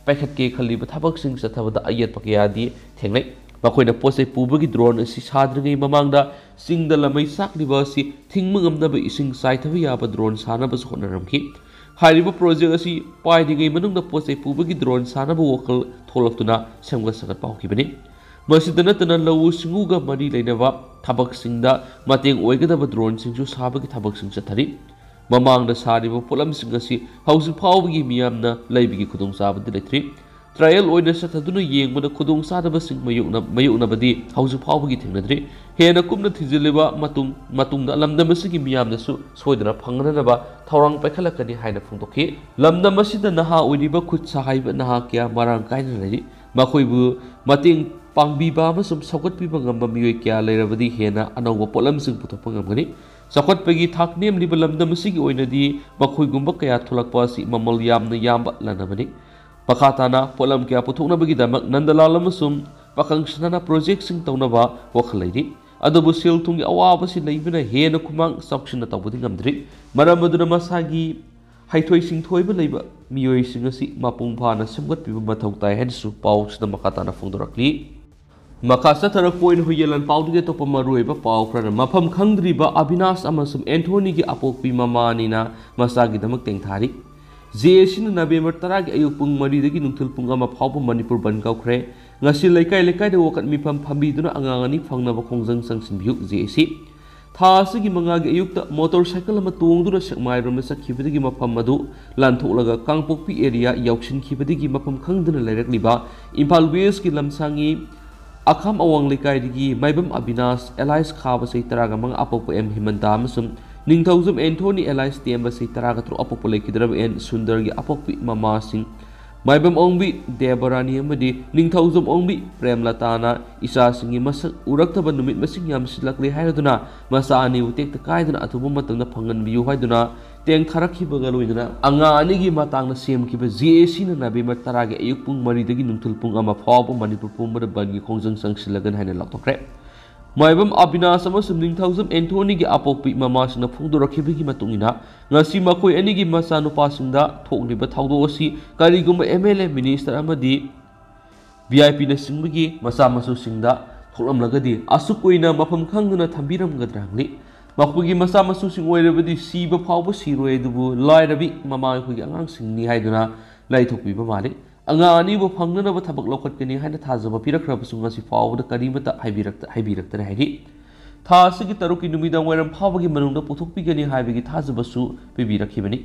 ꯄꯥꯏꯈꯠꯀꯦ ꯈꯜꯂꯤꯕ ꯊꯕꯛꯁꯤꯡ ꯆꯠꯊꯕꯗ ꯑꯌꯦꯠꯄ ꯀꯌꯥꯗꯤ ꯊꯦꯡꯅꯩ꯫ ꯃꯈꯣꯏꯅ ꯄꯣꯠ ꯆꯩ ꯄꯨꯕꯒꯤ ꯗ꯭ꯔꯣꯟ ꯑꯁꯤ ꯁꯥꯗ꯭ꯔꯤꯉꯩ ꯃꯃꯥꯡꯗ ꯆꯤꯡꯗ ꯂꯃꯩ ꯆꯥꯛꯂꯤꯕ ꯑꯁꯤ ꯊꯤꯡꯕ ꯉꯝꯅꯕ ꯏꯁꯤꯡ ꯆꯥꯏꯊꯕ ꯌꯥꯕ ꯗ꯭ꯔꯣꯟ ꯁꯥꯅꯕꯁꯨ ꯍꯣꯠꯅꯔꯝꯈꯤ꯫ ꯍꯥꯏꯔꯤꯕ ꯄ꯭ꯔꯣꯖꯦꯛ ꯑꯁꯤ ꯄꯥꯏꯗ꯭ꯔꯤꯉꯩ ꯃꯅꯨꯡꯗ ꯄꯣꯠ ꯆꯩ ꯄꯨꯕꯒꯤ ꯗ꯭ꯔꯣꯟ ꯁꯥꯅꯕ ꯋꯥꯈꯜ ꯊꯣꯛꯂꯛꯇꯨꯅ ꯁꯦꯝꯒꯠ ꯁꯥꯒꯠꯄ ꯍꯧꯈꯤꯕꯅꯤ꯫ ꯃꯁꯤꯗ ꯅꯠꯇꯅ ꯂꯧꯎ ꯁꯤꯡꯎꯒ ꯃꯔꯤ ꯂꯩꯅꯕ ꯊꯕꯛꯁꯤꯡꯗ ꯃꯇꯦꯡ ꯑꯣꯏꯒꯗꯕ ꯗ꯭ꯔꯣꯟꯁꯤꯡꯁꯨ ꯁꯥꯕꯒꯤ ꯊꯕꯛꯁꯤꯡ ꯆꯠꯊꯔꯤ꯫ ꯃꯃꯥꯡꯗ ꯁꯥꯔꯤꯕ ꯄꯣꯠꯂꯝꯁꯤꯡ ꯑꯁꯤ ꯍꯧꯖꯤꯛ ꯐꯥꯎꯕꯒꯤ ꯃꯤꯌꯥꯝꯅ ꯂꯩꯕꯒꯤ ꯈꯨꯗꯣꯡꯆꯥꯕꯗꯤ ꯂꯩꯇ꯭ꯔꯤ꯫ ꯇ꯭ꯔꯥꯌꯦꯜ ꯑꯣꯏꯅ ꯆꯠꯊꯗꯨꯅ ꯌꯦꯡꯕꯗ ꯈꯨꯗꯣꯡꯆꯥꯗꯕꯁꯤꯡ ꯃꯥꯌꯣꯛꯅ-, ꯃꯥꯌꯣꯛꯅꯕꯗꯤ ꯍꯧꯖꯤꯛ ꯐꯥꯎꯕꯒꯤ ꯊꯦꯡꯅꯗ꯭ꯔꯤ꯫ ꯍꯦꯟꯅ ꯀꯨꯞꯅ ꯊꯤꯖꯤꯜꯂꯤꯕ ꯃꯇꯨꯡ, ꯃꯇꯨꯡꯗ ꯂꯝꯗꯝ ꯑꯁꯤꯒꯤ ꯃꯤꯌꯥꯝꯅꯁꯨ ꯁꯣꯏꯗꯅ ꯐꯪꯅꯅꯕ ꯊꯧꯔꯥꯡ ꯄꯥꯏꯈꯠꯂꯛꯀꯅꯤ ꯍꯥꯏꯅ ꯐꯣꯡꯗꯣꯛꯈꯤ꯫ ꯂꯝꯗꯝ ꯑꯁꯤꯗ ꯅꯍꯥ ꯑꯣꯏꯔꯤꯕ ꯈꯨꯠ ꯁꯥ ꯍꯩꯕ ꯅꯍꯥ ꯀꯌꯥ ꯃꯔꯥꯡ ꯀꯥꯏꯅ ꯂꯩꯔꯤ꯫ ꯃꯈꯣꯏꯕꯨ ꯃꯇꯦꯡ ꯄꯥꯡꯕꯤꯕ ꯑꯃꯁꯨꯡ ꯁꯧꯒꯠꯄꯤꯕ ꯉꯝꯕ ꯃꯤꯑꯣꯏ ꯀꯌꯥ ꯂꯩꯔꯕꯗꯤ ꯍꯦꯟꯅ ꯑꯅꯧꯕ ꯄꯣꯠꯂꯝꯁꯤꯡ ꯄꯨꯊꯣꯛꯄ ꯉꯝꯒꯅꯤ꯫ ꯆꯥꯎꯈꯠꯄꯒꯤ ꯊꯥꯛ ꯅꯦꯝꯂꯤꯕ ꯂꯝꯗꯝ ꯑꯁꯤꯒꯤ ꯑꯣꯏꯅꯗꯤ ꯃꯈꯣꯏꯒꯨꯝꯕ ꯀꯌꯥ ꯊꯣꯛꯂꯛꯄ ꯑꯁꯤ ꯃꯃꯜ ꯌꯥꯝꯅ ꯌꯥꯝꯕ ꯂꯟ ꯑꯃꯅꯤ꯫ ꯃꯈꯥ ꯇꯥꯅ ꯄꯣꯠꯂꯝ ꯀꯌꯥ ꯄꯨꯊꯣꯛꯅꯕꯒꯤꯗꯃꯛ ꯅꯟꯗꯂꯥꯜ ꯑꯃꯁꯨꯡ ꯄꯥꯈꯪ ꯁꯅꯥꯅ ꯄ꯭ꯔꯣꯖꯦꯛꯁꯤꯡ ꯇꯧꯅꯕ ꯋꯥꯈꯜ ꯂꯩꯔꯤ꯫ ꯑꯗꯨꯕꯨ ꯁꯦꯜ ꯊꯨꯝꯒꯤ ꯑꯋꯥꯕꯁꯤ ꯂꯩꯕꯅ ꯍꯦꯟꯅ ꯈꯨꯃꯥꯡ ꯆꯥꯎꯁꯤꯟꯅ ꯇꯧꯕꯗꯤ ꯉꯝꯗ꯭ꯔꯤ꯫ ꯃꯔꯝ ꯑꯗꯨꯅ ꯃꯁꯥꯒꯤ ꯍꯩꯊꯣꯏ ꯁꯤꯡꯊꯣꯏꯕ ꯂꯩꯕ ꯃꯤꯑꯣꯏꯁꯤꯡ ꯑꯁꯤ ꯃꯄꯨꯡ ꯐꯥꯅ ꯁꯦꯝꯒꯠꯄꯤꯕ ꯃꯊꯧ ꯇꯥꯏ ꯍꯥꯏꯅꯁꯨ ꯄꯥꯎꯁꯤꯗ ꯃꯈꯥ ꯇꯥꯅ ꯐꯣꯡꯗꯣꯔꯛꯂꯤ꯫ ꯃꯈꯥ ꯆꯠꯊꯔꯛꯄ ꯑꯣꯏꯅ ꯍꯨꯏꯌꯦꯟ ꯂꯥꯟꯄꯥꯎꯗꯒꯤ ꯑꯇꯣꯞꯄ ꯃꯔꯨꯑꯣꯏꯕ ꯄꯥꯎ ꯈꯔꯅ ꯃꯐꯝ ꯈꯪꯗ꯭ꯔꯤꯕ ꯑꯕꯤꯅꯥꯁ ꯑꯃꯁꯨꯡ ꯑꯦꯟꯊꯣꯅꯤꯒꯤ ꯑꯄꯣꯛꯄꯤ ꯃꯃꯥ ꯑꯅꯤꯅ ꯃꯆꯥꯒꯤꯗꯃꯛ ꯇꯦꯡꯊꯥꯔꯤ꯫ ꯖꯦ ꯑꯦ ꯁꯤꯅ ꯅꯕꯦꯝꯕꯔ ꯇꯔꯥꯒꯤ ꯑꯌꯨꯛ ꯄꯨꯡ ꯃꯔꯤꯗꯒꯤ ꯅꯨꯡꯊꯤꯜ ꯄꯨꯡ ꯑꯃ ꯐꯥꯎꯕ ꯃꯅꯤꯄꯨꯔ ꯕꯟ ꯀꯧꯈ꯭ꯔꯦ꯫ ꯉꯁꯤ ꯂꯩꯀꯥꯏ ꯂꯩꯀꯥꯏꯗ ꯋꯥꯀꯠ ꯃꯤꯐꯝ ꯐꯝꯕꯤꯗꯨꯅ ꯑꯉꯥꯡ ꯑꯅꯤ ꯐꯪꯅꯕ ꯈꯣꯡꯖꯪ ꯆꯪꯁꯤꯟꯕꯤꯌꯨ, ꯖꯦ ꯑꯦ ꯁꯤ꯫ ꯊꯥ ꯑꯁꯤꯒꯤ ꯃꯉꯥꯒꯤ ꯑꯌꯨꯛꯇ ꯃꯣꯇꯣꯔ ꯁꯥꯏꯀꯜ ꯑꯃ ꯇꯣꯡꯗꯨꯅ ꯁꯦꯛꯃꯥꯏꯔꯣꯝꯗ ꯆꯠꯈꯤꯕꯗꯒꯤ ꯃꯐꯝ ꯑꯗꯨ ꯂꯥꯟꯊꯣꯛꯂꯒ ꯀꯥꯡꯄꯣꯛꯄꯤ ꯑꯦꯔꯤꯌꯥ ꯌꯧꯁꯤꯟꯈꯤꯕꯗꯒꯤ ꯃꯐꯝ ꯈꯪꯗꯅ ꯂꯩꯔꯛꯂꯤꯕ ꯏꯝꯐꯥꯜ ꯋꯦꯁꯀꯤ ꯂꯝꯁꯥꯡꯒꯤ ꯑꯈꯥꯝ ꯑꯋꯥꯡ ꯂꯩꯀꯥꯏꯗꯒꯤ ꯃꯥꯏꯕꯝ ꯑꯕꯤꯅꯥꯁ ꯑꯦꯂꯥꯏꯁ ꯈꯥꯕ ꯆꯍꯤ ꯇꯔꯥꯒ ꯃꯉꯥ ꯑꯄꯣꯛꯄ ꯑꯦꯝ ꯍꯦꯃꯟꯇ ꯑꯃꯁꯨꯡ ꯅꯤꯡꯊꯧꯖꯝ ꯑꯦꯟꯊꯣꯅꯤ ꯑꯦꯂꯥꯏꯁ ꯇꯦꯝꯕ ꯆꯍꯤ ꯇꯔꯥꯒ ꯇꯔꯨꯛ ꯑꯄꯣꯛꯄ ꯂꯩꯈꯤꯗ꯭ꯔꯕ ꯑꯦꯟ ꯁꯨꯟꯗꯔꯒꯤ ꯑꯄꯣꯛꯄꯤ ꯃꯃꯥꯁꯤꯡ ꯃꯥꯏꯕꯝ ꯑꯣꯡꯕꯤ ꯗꯦꯕꯔꯥꯅꯤ ꯑꯃꯗꯤ ꯅꯤꯡꯊꯧꯖꯝ ꯑꯣꯡꯕꯤ ꯄ꯭ꯔꯦꯝꯂꯇꯥꯅ ꯏꯆꯥꯁꯤꯡꯒꯤ ꯃꯁꯛ ꯎꯔꯛꯇꯕ ꯅꯨꯃꯤꯠ ꯃꯁꯤꯡ ꯌꯥꯝꯁꯤꯜꯂꯛꯂꯦ ꯍꯥꯏꯔꯗꯨꯅ ꯃꯆꯥ ꯑꯅꯤꯕꯨ ꯇꯦꯛꯇ ꯀꯥꯏꯗꯅ ꯑꯊꯨꯕ ꯃꯇꯝꯗ ꯐꯪꯍꯟꯕꯤꯌꯨ ꯍꯥꯏꯗꯨꯅ ꯇꯦꯡꯊꯔꯛꯈꯤꯕꯒ ꯂꯣꯏꯅꯅ ꯑꯉꯥꯡ ꯑꯅꯤꯒꯤ ꯃꯇꯥꯡꯗ ꯁꯦꯝꯈꯤꯕ ꯖꯦ ꯑꯦ ꯁꯤꯅ ꯅꯕꯦꯝꯕꯔ ꯇꯔꯥꯒꯤ ꯑꯌꯨꯛ ꯄꯨꯡ ꯃꯔꯤꯗꯒꯤ ꯅꯨꯡꯊꯤꯜ ꯄꯨꯡ ꯑꯃ ꯐꯥꯎꯕ ꯃꯅꯤꯄꯨꯔ ꯄꯨꯝꯕꯗ ꯕꯟꯒꯤ ꯈꯣꯡꯖꯪ ꯆꯪꯁꯤꯜꯂꯒꯅꯤ ꯍꯥꯏꯅ ꯂꯥꯎꯊꯣꯛꯈ꯭ꯔꯦ꯫ ꯃꯥꯏꯕꯝ ꯑꯕꯤꯅꯥꯁ ꯑꯃꯁꯨꯡ ꯅꯤꯡꯊꯧꯖꯝ ꯑꯦꯟꯊꯣꯅꯤꯒꯤ ꯑꯄꯣꯛꯄꯤ ꯃꯃꯥꯁꯤꯡꯅ ꯐꯣꯡꯗꯣꯔꯛꯈꯤꯕꯒꯤ ꯃꯇꯨꯡ ꯏꯟꯅ, ꯉꯁꯤ ꯃꯈꯣꯏ ꯑꯅꯤꯒꯤ ꯃꯆꯥꯅꯨꯄꯥꯁꯤꯡꯗ ꯊꯣꯛꯂꯤꯕ ꯊꯧꯗꯣꯛ ꯑꯁꯤ ꯀꯔꯤꯒꯨꯝꯕ ꯑꯦꯝ ꯑꯦꯜ ꯑꯦ, ꯃꯤꯅꯤꯁꯇꯔ ꯑꯃꯗꯤ ꯚꯤ ꯑꯥꯏ ꯄꯤꯅꯆꯤꯡꯕꯒꯤ ꯃꯆꯥ ꯃꯁꯨꯁꯤꯡꯗ ꯊꯣꯛꯂꯝꯂꯒꯗꯤ ꯑꯁꯨꯛ ꯀꯨꯏꯅ ꯃꯐꯝ ꯈꯪꯗꯅ ꯊꯝꯕꯤꯔꯝꯒꯗ꯭ꯔꯥ ꯍꯪꯂꯤ꯫ ꯃꯈꯣꯏꯒꯤ ꯃꯆꯥ ꯃꯁꯨꯁꯤꯡ ꯑꯣꯏꯔꯕꯗꯤ ꯁꯤꯕ ꯐꯥꯎꯕ ꯁꯤꯔꯣꯏ, ꯑꯗꯨꯕꯨ ꯂꯥꯏꯔꯕꯤ ꯃꯃꯥ ꯑꯩꯈꯣꯏꯒꯤ ꯑꯉꯥꯡꯁꯤꯡꯅꯤ ꯍꯥꯏꯗꯨꯅ ꯂꯩꯊꯣꯛꯄꯤꯕ ꯃꯥꯜꯂꯤ꯫ ꯑꯉꯥꯡ ꯑꯅꯤꯕꯨ ꯐꯪꯅꯅꯕ ꯊꯕꯛ ꯂꯧꯈꯠꯀꯅꯤ ꯍꯥꯏꯅ ꯊꯥꯖꯕ ꯄꯤꯔꯛꯈ꯭ꯔꯕꯁꯨ ꯉꯁꯤ ꯐꯥꯎꯕꯗ ꯀꯔꯤꯃꯠꯇ ꯍꯥꯏꯕꯤꯔꯛꯇ-, ꯍꯥꯏꯕꯤꯔꯛꯇꯔꯦ ꯍꯥꯏꯔꯤ꯫ ꯊꯥ ꯑꯁꯤꯒꯤ ꯇꯔꯨꯛꯀꯤ ꯅꯨꯃꯤꯗꯥꯡ ꯋꯥꯏꯔꯝ ꯐꯥꯎꯕꯒꯤ ꯃꯅꯨꯡꯗ ꯄꯨꯊꯣꯛꯄꯤꯒꯅꯤ ꯍꯥꯏꯕꯒꯤ ꯊꯥꯖꯕꯁꯨ ꯄꯤꯕꯤꯔꯛꯈꯤꯕꯅꯤ꯫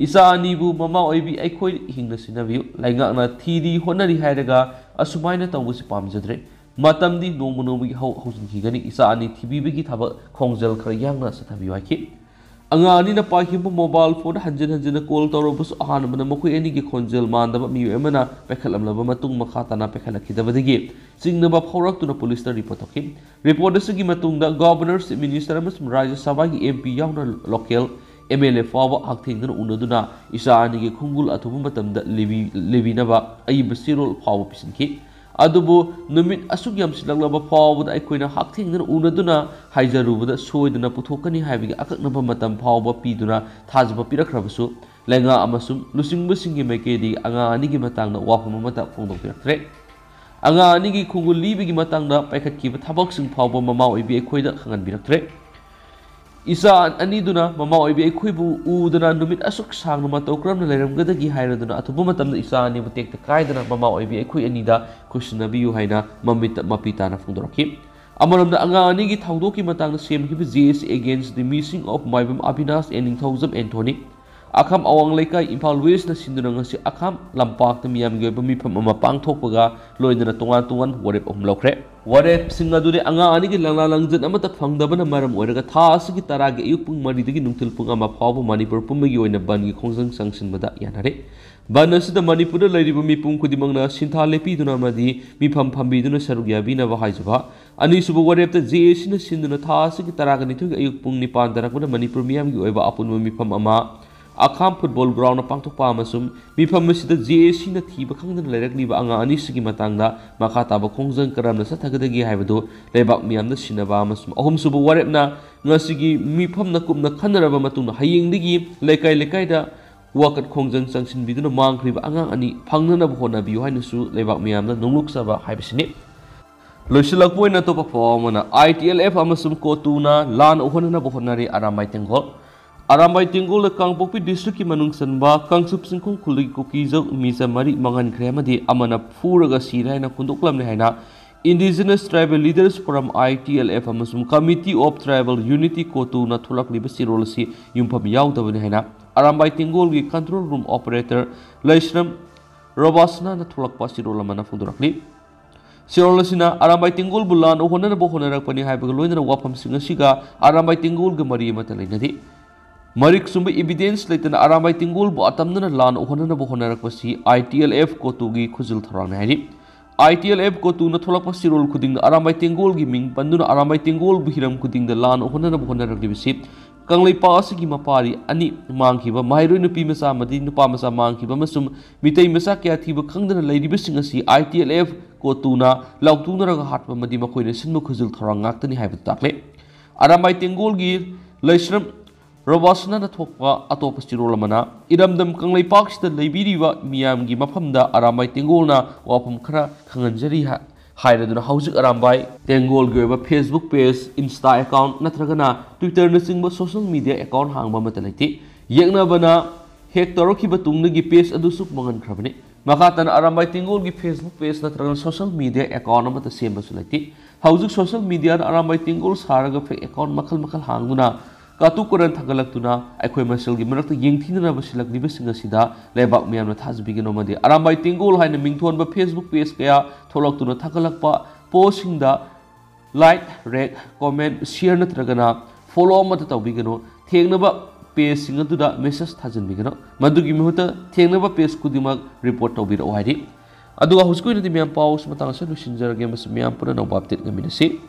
ꯏꯆꯥ ꯑꯅꯤꯕꯨ ꯃꯃꯥ ꯑꯣꯏꯕꯤ ꯑꯩꯈꯣꯏ ꯍꯤꯡꯅ ꯁꯤꯟꯅꯕꯤꯌꯨ꯫ ꯂꯩꯉꯥꯛꯅ ꯊꯤꯔꯤ ꯍꯣꯠꯅꯔꯤ ꯍꯥꯏꯔꯒ ꯑꯁꯨꯃꯥꯏꯅ ꯇꯧꯕꯁꯤ ꯄꯥꯝꯖꯗ꯭ꯔꯦ꯫ ꯃꯇꯝꯗꯤ ꯅꯣꯡꯃ ꯅꯣꯡꯃꯒꯤ ꯍꯧ-, ꯍꯧꯖꯤꯟꯈꯤꯒꯅꯤ꯫ ꯏꯆꯥ ꯑꯅꯤ ꯊꯤꯕꯤꯕꯒꯤ ꯊꯕꯛ ꯈꯣꯡꯖꯦꯜ ꯈꯔ ꯌꯥꯡꯅ ꯆꯠꯊꯕꯤꯌꯨ ꯍꯥꯏꯈꯤ꯫ ꯑꯉꯥꯡ ꯑꯅꯤꯅ ꯄꯥꯏꯈꯤꯕ ꯃꯣꯕꯥꯏꯜ ꯐꯣꯟꯗ ꯍꯟꯖꯤꯟ ꯍꯟꯖꯤꯟꯅ ꯀꯣꯜ ꯇꯧꯔꯕꯁꯨ ꯑꯍꯥꯟꯕꯗ ꯃꯈꯣꯏ ꯑꯅꯤꯒꯤ ꯈꯣꯟꯖꯦꯜ ꯃꯥꯟꯗꯕ ꯃꯤꯑꯣꯏ ꯑꯃꯅ ꯄꯥꯏꯈꯠꯂꯝꯂꯕ ꯃꯇꯨꯡ ꯃꯈꯥ ꯇꯥꯅ ꯄꯥꯏꯈꯠꯂꯛꯈꯤꯗꯕꯗꯒꯤ ꯆꯤꯡꯅꯕ ꯐꯥꯎꯔꯛꯇꯨꯅ ꯄꯨꯂꯤꯁꯇ ꯔꯤꯄꯣꯔꯠ ꯇꯧꯈꯤ꯫ ꯔꯤꯄꯣꯔꯠ ꯑꯁꯤꯒꯤ ꯃꯇꯨꯡꯗ ꯒꯚꯔꯅꯔ, ꯆꯤꯐ ꯃꯤꯅꯤꯁꯇꯔ ꯑꯃꯁꯨꯡ ꯔꯥꯖ꯭ꯌ ꯁꯚꯥꯒꯤ ꯑꯦꯝ ꯄꯤ ꯌꯥꯎꯅ ꯂꯣꯀꯦꯜ ꯑꯦꯝ ꯑꯦꯜ ꯑꯦ ꯐꯥꯎꯕ ꯍꯛꯊꯦꯡꯅꯅ ꯎꯅꯗꯨꯅ ꯏꯆꯥ ꯑꯅꯤꯒꯤ ꯈꯣꯡꯒꯨꯜ ꯑꯊꯨꯕ ꯃꯇꯝꯗ ꯂꯩꯕꯤ-, ꯂꯩꯕꯤꯅꯕ ꯑꯏꯕ ꯆꯦꯔꯣꯜ ꯐꯥꯎꯕ ꯄꯤꯁꯤꯟꯈꯤ꯫ ꯑꯗꯨꯕꯨ ꯅꯨꯃꯤꯠ ꯑꯁꯨꯛ ꯌꯥꯝꯁꯤꯜꯂꯛꯂꯕ ꯐꯥꯎꯕꯗ ꯑꯩꯈꯣꯏꯅ ꯍꯛꯊꯦꯡꯅꯅ ꯎꯅꯗꯨꯅ ꯍꯥꯏꯖꯔꯨꯕꯗ ꯁꯣꯏꯗꯅ ꯄꯨꯊꯣꯛꯀꯅꯤ ꯍꯥꯏꯕꯒꯤ ꯑꯀꯛꯅꯕ ꯃꯇꯝ ꯐꯥꯎꯕ ꯄꯤꯗꯨꯅ ꯊꯥꯖꯕ ꯄꯤꯔꯛꯈ꯭ꯔꯕꯁꯨ ꯂꯩꯉꯥꯛ ꯑꯃꯁꯨꯡ ꯂꯨꯆꯤꯡꯕꯁꯤꯡꯒꯤ ꯃꯥꯏꯀꯩꯗꯒꯤ ꯑꯉꯥꯡ ꯑꯅꯤꯒꯤ ꯃꯇꯥꯡꯗ ꯋꯥꯐꯝ ꯑꯃꯠꯇ ꯐꯣꯡꯗꯣꯛꯄꯤꯔꯛꯇ꯭ꯔꯦ꯫ ꯑꯉꯥꯡ ꯑꯅꯤꯒꯤ ꯈꯣꯡꯒꯨꯜ ꯂꯤꯕꯒꯤ ꯃꯇꯥꯡꯗ ꯄꯥꯏꯈꯠꯈꯤꯕ ꯊꯕꯛꯁꯤꯡ ꯐꯥꯎꯕ ꯃꯃꯥ ꯑꯣꯏꯕꯤ ꯑꯩꯈꯣꯏꯗ ꯈꯪꯍꯟꯕꯤꯔꯛꯇ꯭ꯔꯦ꯫ ꯏꯆꯥ ꯑꯅꯤꯗꯨꯅ ꯃꯃꯥ ꯑꯣꯏꯕꯤ ꯑꯩꯈꯣꯏꯕꯨ ꯎꯗꯅ ꯅꯨꯃꯤꯠ ꯑꯁꯨꯛ ꯁꯥꯡꯅ ꯃꯇꯧ ꯀꯔꯝꯅ ꯂꯩꯔꯝꯒꯗꯒꯦ ꯍꯥꯏꯔꯗꯨꯅ ꯑꯊꯨꯕ ꯃꯇꯝꯗ ꯏꯆꯥ ꯑꯅꯤꯕꯨ ꯇꯦꯛꯇ ꯀꯥꯏꯗꯅ ꯃꯃꯥ ꯑꯣꯏꯕꯤ ꯑꯩꯈꯣꯏ ꯑꯅꯤꯗ ꯈꯨꯠꯁꯤꯟꯅꯕꯤꯌꯨ ꯍꯥꯏꯅ ꯃꯃꯤꯠꯇ ꯃꯄꯤ ꯇꯥꯅ ꯐꯣꯡꯗꯣꯔꯛꯈꯤ꯫ ꯑꯃꯔꯣꯝꯗ ꯑꯉꯥꯡ ꯑꯅꯤꯒꯤ ꯊꯧꯗꯣꯛꯀꯤ ꯃꯇꯥꯡꯗ ꯁꯦꯝꯈꯤꯕ J A C Against the Missing of Maibam Abinash and Ningthoujam Anthony, Akham ꯑꯋꯥꯡ ꯂꯩꯀꯥꯏ, ꯏꯝꯐꯥꯜ ꯋꯦꯁꯅ ꯁꯤꯟꯗꯨꯅ ꯉꯁꯤ ꯑꯈꯥꯝ ꯂꯝꯄꯥꯛꯇ ꯃꯤꯌꯥꯝꯒꯤ ꯑꯣꯏꯕ ꯃꯤꯐꯝ ꯑꯃ ꯄꯥꯡꯊꯣꯛꯄꯒ ꯂꯣꯏꯅꯅ ꯇꯣꯉꯥꯟ ꯇꯣꯉꯥꯟꯕ ꯋꯥꯔꯦꯞ ꯑꯍꯨꯝ ꯂꯧꯈ꯭ꯔꯦ꯫ ꯋꯥꯔꯦꯞꯁꯤꯡ ꯑꯗꯨꯗꯤ ꯑꯉꯥꯡ ꯑꯅꯤꯒꯤ ꯂꯪꯂꯥ ꯂꯪꯖꯠ ꯑꯃꯠꯇ ꯐꯪꯗꯕꯅ ꯃꯔꯝ ꯑꯣꯏꯔꯒ ꯊꯥ ꯑꯁꯤꯒꯤ ꯇꯔꯥꯒꯤ ꯑꯌꯨꯛ ꯄꯨꯡ ꯃꯔꯤꯗꯒꯤ ꯅꯨꯡꯊꯤꯜ ꯄꯨꯡ ꯑꯃ ꯐꯥꯎꯕ ꯃꯅꯤꯄꯨꯔ ꯄꯨꯝꯕꯒꯤ ꯑꯣꯏꯅ ꯕꯟꯒꯤ ꯈꯣꯡꯖꯪ ꯆꯪꯁꯤꯟꯕꯗ ꯌꯥꯅꯔꯦ꯫ ꯕꯟ ꯑꯁꯤꯗ ꯃꯅꯤꯄꯨꯔꯗ ꯂꯩꯔꯤꯕ ꯃꯤꯄꯨꯝ ꯈꯨꯗꯤꯡꯃꯛꯅ ꯁꯤꯟꯊꯥ ꯂꯦꯞꯄꯤꯗꯨꯅ ꯑꯃꯗꯤ ꯃꯤꯐꯝ ꯐꯝꯕꯤꯗꯨꯅ ꯁꯔꯨꯛ ꯌꯥꯕꯤꯅꯕ ꯍꯥꯏꯖꯕ꯫ ꯑꯅꯤꯁꯨꯕ ꯋꯥꯔꯦꯞꯇ J A Cꯅ ꯁꯤꯟꯗꯨꯅ ꯊꯥ ꯑꯁꯤꯒꯤ ꯇꯔꯥꯒ ꯅꯤꯊꯣꯏꯒꯤ ꯑꯌꯨꯛ ꯄꯨꯡ ꯅꯤꯄꯥꯟ ꯇꯥꯔꯛꯄꯗ ꯃꯅꯤꯄꯨꯔ ꯃꯤꯌꯥꯝꯒꯤ ꯑꯣꯏꯕ ꯑꯄꯨꯟꯕ ꯃꯤꯐꯝ ꯑꯃ ꯑꯈꯥꯝ ꯐꯨꯠꯕꯣꯜ ꯒ꯭ꯔꯥꯎꯟꯗ ꯄꯥꯡꯊꯣꯛꯄ ꯑꯃꯁꯨꯡ ꯃꯤꯐꯝ ꯑꯁꯤꯗ J A Cꯅ ꯊꯤꯕ ꯈꯪꯗꯅ ꯂꯩꯔꯛꯂꯤꯕ ꯑꯉꯥꯡ ꯑꯅꯤꯁꯤꯒꯤ ꯃꯇꯥꯡꯗ ꯃꯈꯥ ꯇꯥꯕ ꯈꯣꯡꯖꯪ ꯀꯔꯝꯅ ꯆꯠꯊꯒꯗꯒꯦ ꯍꯥꯏꯕꯗꯨ ꯂꯩꯕꯥꯛ ꯃꯤꯌꯥꯝꯗ ꯁꯤꯟꯅꯕ ꯑꯃꯁꯨꯡ ꯑꯍꯨꯝꯁꯨꯕ ꯋꯥꯔꯦꯞꯅ ꯉꯁꯤꯒꯤ ꯃꯤꯐꯝꯅ ꯀꯨꯞꯅ ꯈꯟꯅꯔꯕ ꯃꯇꯨꯡꯗ ꯍꯌꯦꯡꯗꯒꯤ ꯂꯩꯀꯥꯏ ꯂꯩꯀꯥꯏꯗ ꯋꯥꯀꯠ ꯈꯣꯡꯖꯪ ꯆꯪꯁꯤꯟꯕꯤꯗꯨꯅ ꯃꯥꯡꯈ꯭ꯔꯤꯕ ꯑꯉꯥꯡ ꯑꯅꯤ ꯐꯪꯅꯅꯕ ꯍꯣꯠꯅꯕꯤꯌꯨ ꯍꯥꯏꯅꯁꯨ ꯂꯩꯕꯥꯛ ꯃꯤꯌꯥꯝꯗ ꯅꯣꯡꯂꯨꯛꯆꯕ ꯍꯥꯏꯕꯁꯤꯅꯤ꯫ ꯂꯣꯏꯁꯤꯜꯂꯛꯄ ꯑꯣꯏꯅ ꯑꯇꯣꯞꯄ ꯄꯥꯎ ꯑꯃꯅ, I T L F ꯑꯃꯁꯨꯡ ꯀꯣꯇꯨꯅ ꯂꯥꯟ ꯑꯣꯛꯍꯟꯅꯅꯕ ꯍꯣꯠꯅꯔꯤ ꯑꯔꯥꯝꯕꯥꯏ ꯇꯦꯡꯒꯣꯜ꯫ ꯑꯔꯥꯝꯕꯥꯏ ꯇꯦꯡꯒꯣꯜꯗ ꯀꯥꯡꯄꯣꯛꯄꯤ ꯗꯤꯁꯇ꯭ꯔꯤꯛꯀꯤ ꯃꯅꯨꯡ ꯆꯟꯕ ꯀꯥꯡꯆꯨꯞ ꯆꯤꯡꯈꯣꯡ ꯈꯨꯜꯒꯤ ꯀꯨꯀꯤꯖꯧ ꯃꯤꯆꯝ ꯃꯔꯤ ꯃꯥꯡꯍꯟꯈ꯭ꯔꯦ ꯑꯃꯗꯤ ꯑꯃꯅ ꯐꯨꯔꯒ ꯁꯤꯔꯦ ꯍꯥꯏꯅ ꯍꯨꯟꯗꯣꯛꯂꯝꯂꯦ ꯍꯥꯏꯅ Indigenous Tribal Leaders Forum, I T L F, ꯑꯃꯁꯨꯡ Committee of Tribal Unity ꯀꯣꯇꯨꯅ ꯊꯣꯛꯂꯛꯂꯤꯕ ꯆꯦꯔꯣꯜ ꯑꯁꯤ ꯌꯨꯝꯐꯝ ꯌꯥꯎꯗꯕꯅꯤ ꯍꯥꯏꯅ ꯑꯔꯥꯝꯕꯥꯏ ꯇꯦꯡꯒꯣꯜꯒꯤ control room operator ꯂꯩꯁ꯭ꯔꯝ ꯔꯣꯕꯥꯁꯅꯥꯅ ꯊꯣꯛꯂꯛꯄ ꯆꯦꯔꯣꯜ ꯑꯃꯅ ꯐꯣꯡꯗꯣꯔꯛꯂꯤ꯫ ꯆꯦꯔꯣꯜ ꯑꯁꯤꯅ ꯑꯔꯥꯝꯕꯥꯏ ꯇꯦꯡꯒꯣꯜꯕꯨ ꯂꯥꯟ ꯑꯣꯛꯍꯟꯅꯕ ꯍꯣꯠꯅꯔꯛꯄꯅꯤ ꯍꯥꯏꯕꯒ ꯂꯣꯏꯅꯅ ꯋꯥꯐꯝꯁꯤꯡ ꯑꯁꯤꯒ ꯑꯔꯥꯝꯕꯥꯏ ꯇꯦꯡꯒꯣꯜꯒ ꯃꯔꯤ ꯑꯃꯠꯇ ꯂꯩꯅꯗꯦ꯫ ꯃꯔꯤꯛ ꯆꯨꯝꯕ evidence ꯂꯩꯇꯅ ꯑꯔꯥꯝꯕꯥꯏ ꯇꯦꯡꯒꯣꯜꯕꯨ ꯑꯇꯝꯅꯅ ꯂꯥꯟ ꯑꯣꯛꯍꯟꯅꯕ ꯍꯣꯠꯅꯔꯛꯄꯁꯤ I T L F ꯀꯣꯇꯨꯒꯤ ꯈꯨꯖꯤꯜ ꯊꯧꯔꯥꯡꯅꯤ ꯍꯥꯏꯔꯤ꯫ I T L F ꯀꯣꯇꯨꯅ ꯊꯣꯛꯂꯛꯄ ꯆꯦꯔꯣꯜ ꯈꯨꯗꯤꯡꯗ ꯑꯔꯥꯝꯕꯥꯏ ꯇꯦꯡꯒꯣꯜꯒꯤ ꯃꯤꯡ ꯄꯟꯗꯨꯅ ꯑꯔꯥꯝꯕꯥꯏ ꯇꯦꯡꯒꯣꯜꯕꯨ ꯍꯤꯔꯝ ꯈꯨꯗꯤꯡꯗ ꯂꯥꯟ ꯑꯣꯛꯍꯟꯅꯕ ꯍꯣꯠꯅꯔꯛꯂꯤꯕꯁꯤ ꯀꯪꯂꯩꯄꯥꯛ ꯑꯁꯤꯒꯤ ꯃꯄꯥꯔꯤ ꯑꯅꯤ ꯃꯥꯡꯈꯤꯕ ꯃꯍꯩꯔꯣꯏ ꯅꯨꯄꯤ ꯃꯆꯥ ꯑꯃꯗꯤ ꯅꯨꯄꯥ ꯃꯆꯥ ꯃꯥꯡꯈꯤꯕ ꯑꯃꯁꯨꯡ ꯃꯤꯇꯩ ꯃꯆꯥ ꯀꯌꯥ ꯊꯤꯕ ꯈꯪꯗꯅ ꯂꯩꯔꯤꯕꯁꯤꯡ ꯑꯁꯤ I T L F ꯀꯣꯇꯨꯅ ꯂꯥꯎꯊꯣꯛꯅꯔꯒ ꯍꯥꯠꯄ ꯑꯃꯗꯤ ꯃꯈꯣꯏꯅ ꯁꯤꯟꯕ ꯈꯨꯖꯤꯜ ꯊꯧꯔꯥꯡ ꯉꯥꯛꯇꯅꯤ ꯍꯥꯏꯕꯗꯨ ꯇꯥꯛꯂꯦ꯫ ꯑꯔꯥꯝꯕꯥꯏ ꯇꯦꯡꯒꯣꯜꯒꯤ ꯂꯩꯁ꯭ꯔꯝ ꯔꯣꯕꯥꯁꯅꯥꯅ ꯊꯣꯛꯄ ꯑꯇꯣꯞꯄ ꯆꯤꯔꯣꯜ ꯑꯃꯅ, ꯏꯔꯝꯗꯝ ꯀꯪꯂꯩꯄꯥꯛꯁꯤꯗ ꯂꯩꯕꯤꯔꯤꯕ ꯃꯤꯌꯥꯝꯒꯤ ꯃꯐꯝꯗ ꯑꯔꯥꯝꯕꯥꯏ ꯇꯦꯡꯒꯣꯜꯅ ꯋꯥꯐꯝ ꯈꯔ ꯈꯪꯍꯟꯖꯔꯤ ꯍꯥ-, ꯍꯥꯏꯔꯗꯨꯅ ꯍꯧꯖꯤꯛ ꯑꯔꯥꯝꯕꯥꯏ ꯇꯦꯡꯒꯣꯜꯒꯤ ꯑꯣꯏꯕ Facebook page, Insta account ꯅꯠꯇ꯭ꯔꯒꯅ Twitter ꯅꯆꯤꯡꯕ social media account ꯍꯥꯡꯕ ꯑꯃꯠꯇ ꯂꯩꯇꯦ꯫ ꯌꯦꯛꯅꯕꯅ hack ꯇꯧꯔꯛꯈꯤꯕ ꯇꯨꯡꯗꯒꯤ page ꯑꯗꯨꯁꯨ ꯃꯥꯡꯍꯟꯈ꯭ꯔꯕꯅꯤ꯫ ꯃꯈꯥ ꯇꯥꯅ ꯑꯔꯥꯝꯕꯥꯏ ꯇꯦꯡꯒꯣꯜꯒꯤ Facebook page ꯅꯠꯇ꯭ꯔꯒꯅ social media account ꯑꯃꯠꯇ ꯁꯦꯝꯕꯁꯨ ꯂꯩꯇꯦ꯫ ꯍꯧꯖꯤꯛ social mediaꯅ ꯑꯔꯥꯝꯕꯥꯏ ꯇꯦꯡꯒꯣꯜ ꯁꯥꯔꯒ fake account ꯃꯈꯜ ꯃꯈꯜ ꯍꯥꯡꯗꯨꯅ ꯀꯥꯇꯨ ꯀꯥꯔꯟ ꯊꯥꯒꯠꯂꯛꯇꯨꯅ ꯑꯩꯈꯣꯏ ꯃꯁꯦꯜꯒꯤ ꯃꯔꯛꯇ ꯌꯦꯡꯊꯤꯅꯅꯕ ꯁꯤꯜꯂꯛꯂꯤꯕꯁꯤꯡ ꯑꯁꯤꯗ ꯂꯩꯕꯥꯛ ꯃꯤꯌꯥꯝꯅ ꯊꯥꯖꯕꯤꯒꯅꯨ ꯑꯃꯗꯤ ꯑꯔꯥꯝꯕꯥꯏ ꯇꯦꯡꯒꯣꯜ ꯍꯥꯏꯅ ꯃꯤꯡꯊꯣꯟꯕ Facebook page ꯀꯌꯥ ꯊꯣꯛꯂꯛꯇꯨꯅ ꯊꯥꯒꯠꯂꯛꯄ postꯁꯤꯡꯗ like, react, comment, share ꯅꯠꯇ꯭ꯔꯒꯅ follow ꯑꯃꯠꯇ ꯇꯧꯕꯤꯒꯅꯨ꯫ ꯊꯦꯡꯅꯕ pageꯁꯤꯡ ꯑꯗꯨꯗ message ꯊꯥꯖꯤꯟꯕꯤꯒꯅꯨ꯫ ꯃꯗꯨꯒꯤ ꯃꯍꯨꯠꯇ ꯊꯦꯡꯅꯕ page ꯈꯨꯗꯤꯡꯃꯛ report ꯇꯧꯕꯤꯔꯛꯎ ꯍꯥꯏꯔꯤ꯫ ꯑꯗꯨꯒ ꯍꯧꯖꯤꯛꯀꯤ ꯑꯣꯏꯅꯗꯤ ꯃꯌꯥꯝ ꯄꯥꯎꯁꯤ ꯃꯇꯥꯡ ꯑꯁꯤꯗ ꯂꯣꯏꯁꯤꯟꯖꯔꯒꯦ꯫ ꯃꯁꯤ ꯃꯌꯥꯝ ꯄꯨꯟꯅ ꯑꯅꯧꯕ update ꯉꯥꯏꯃꯤꯟꯅꯁꯤ꯫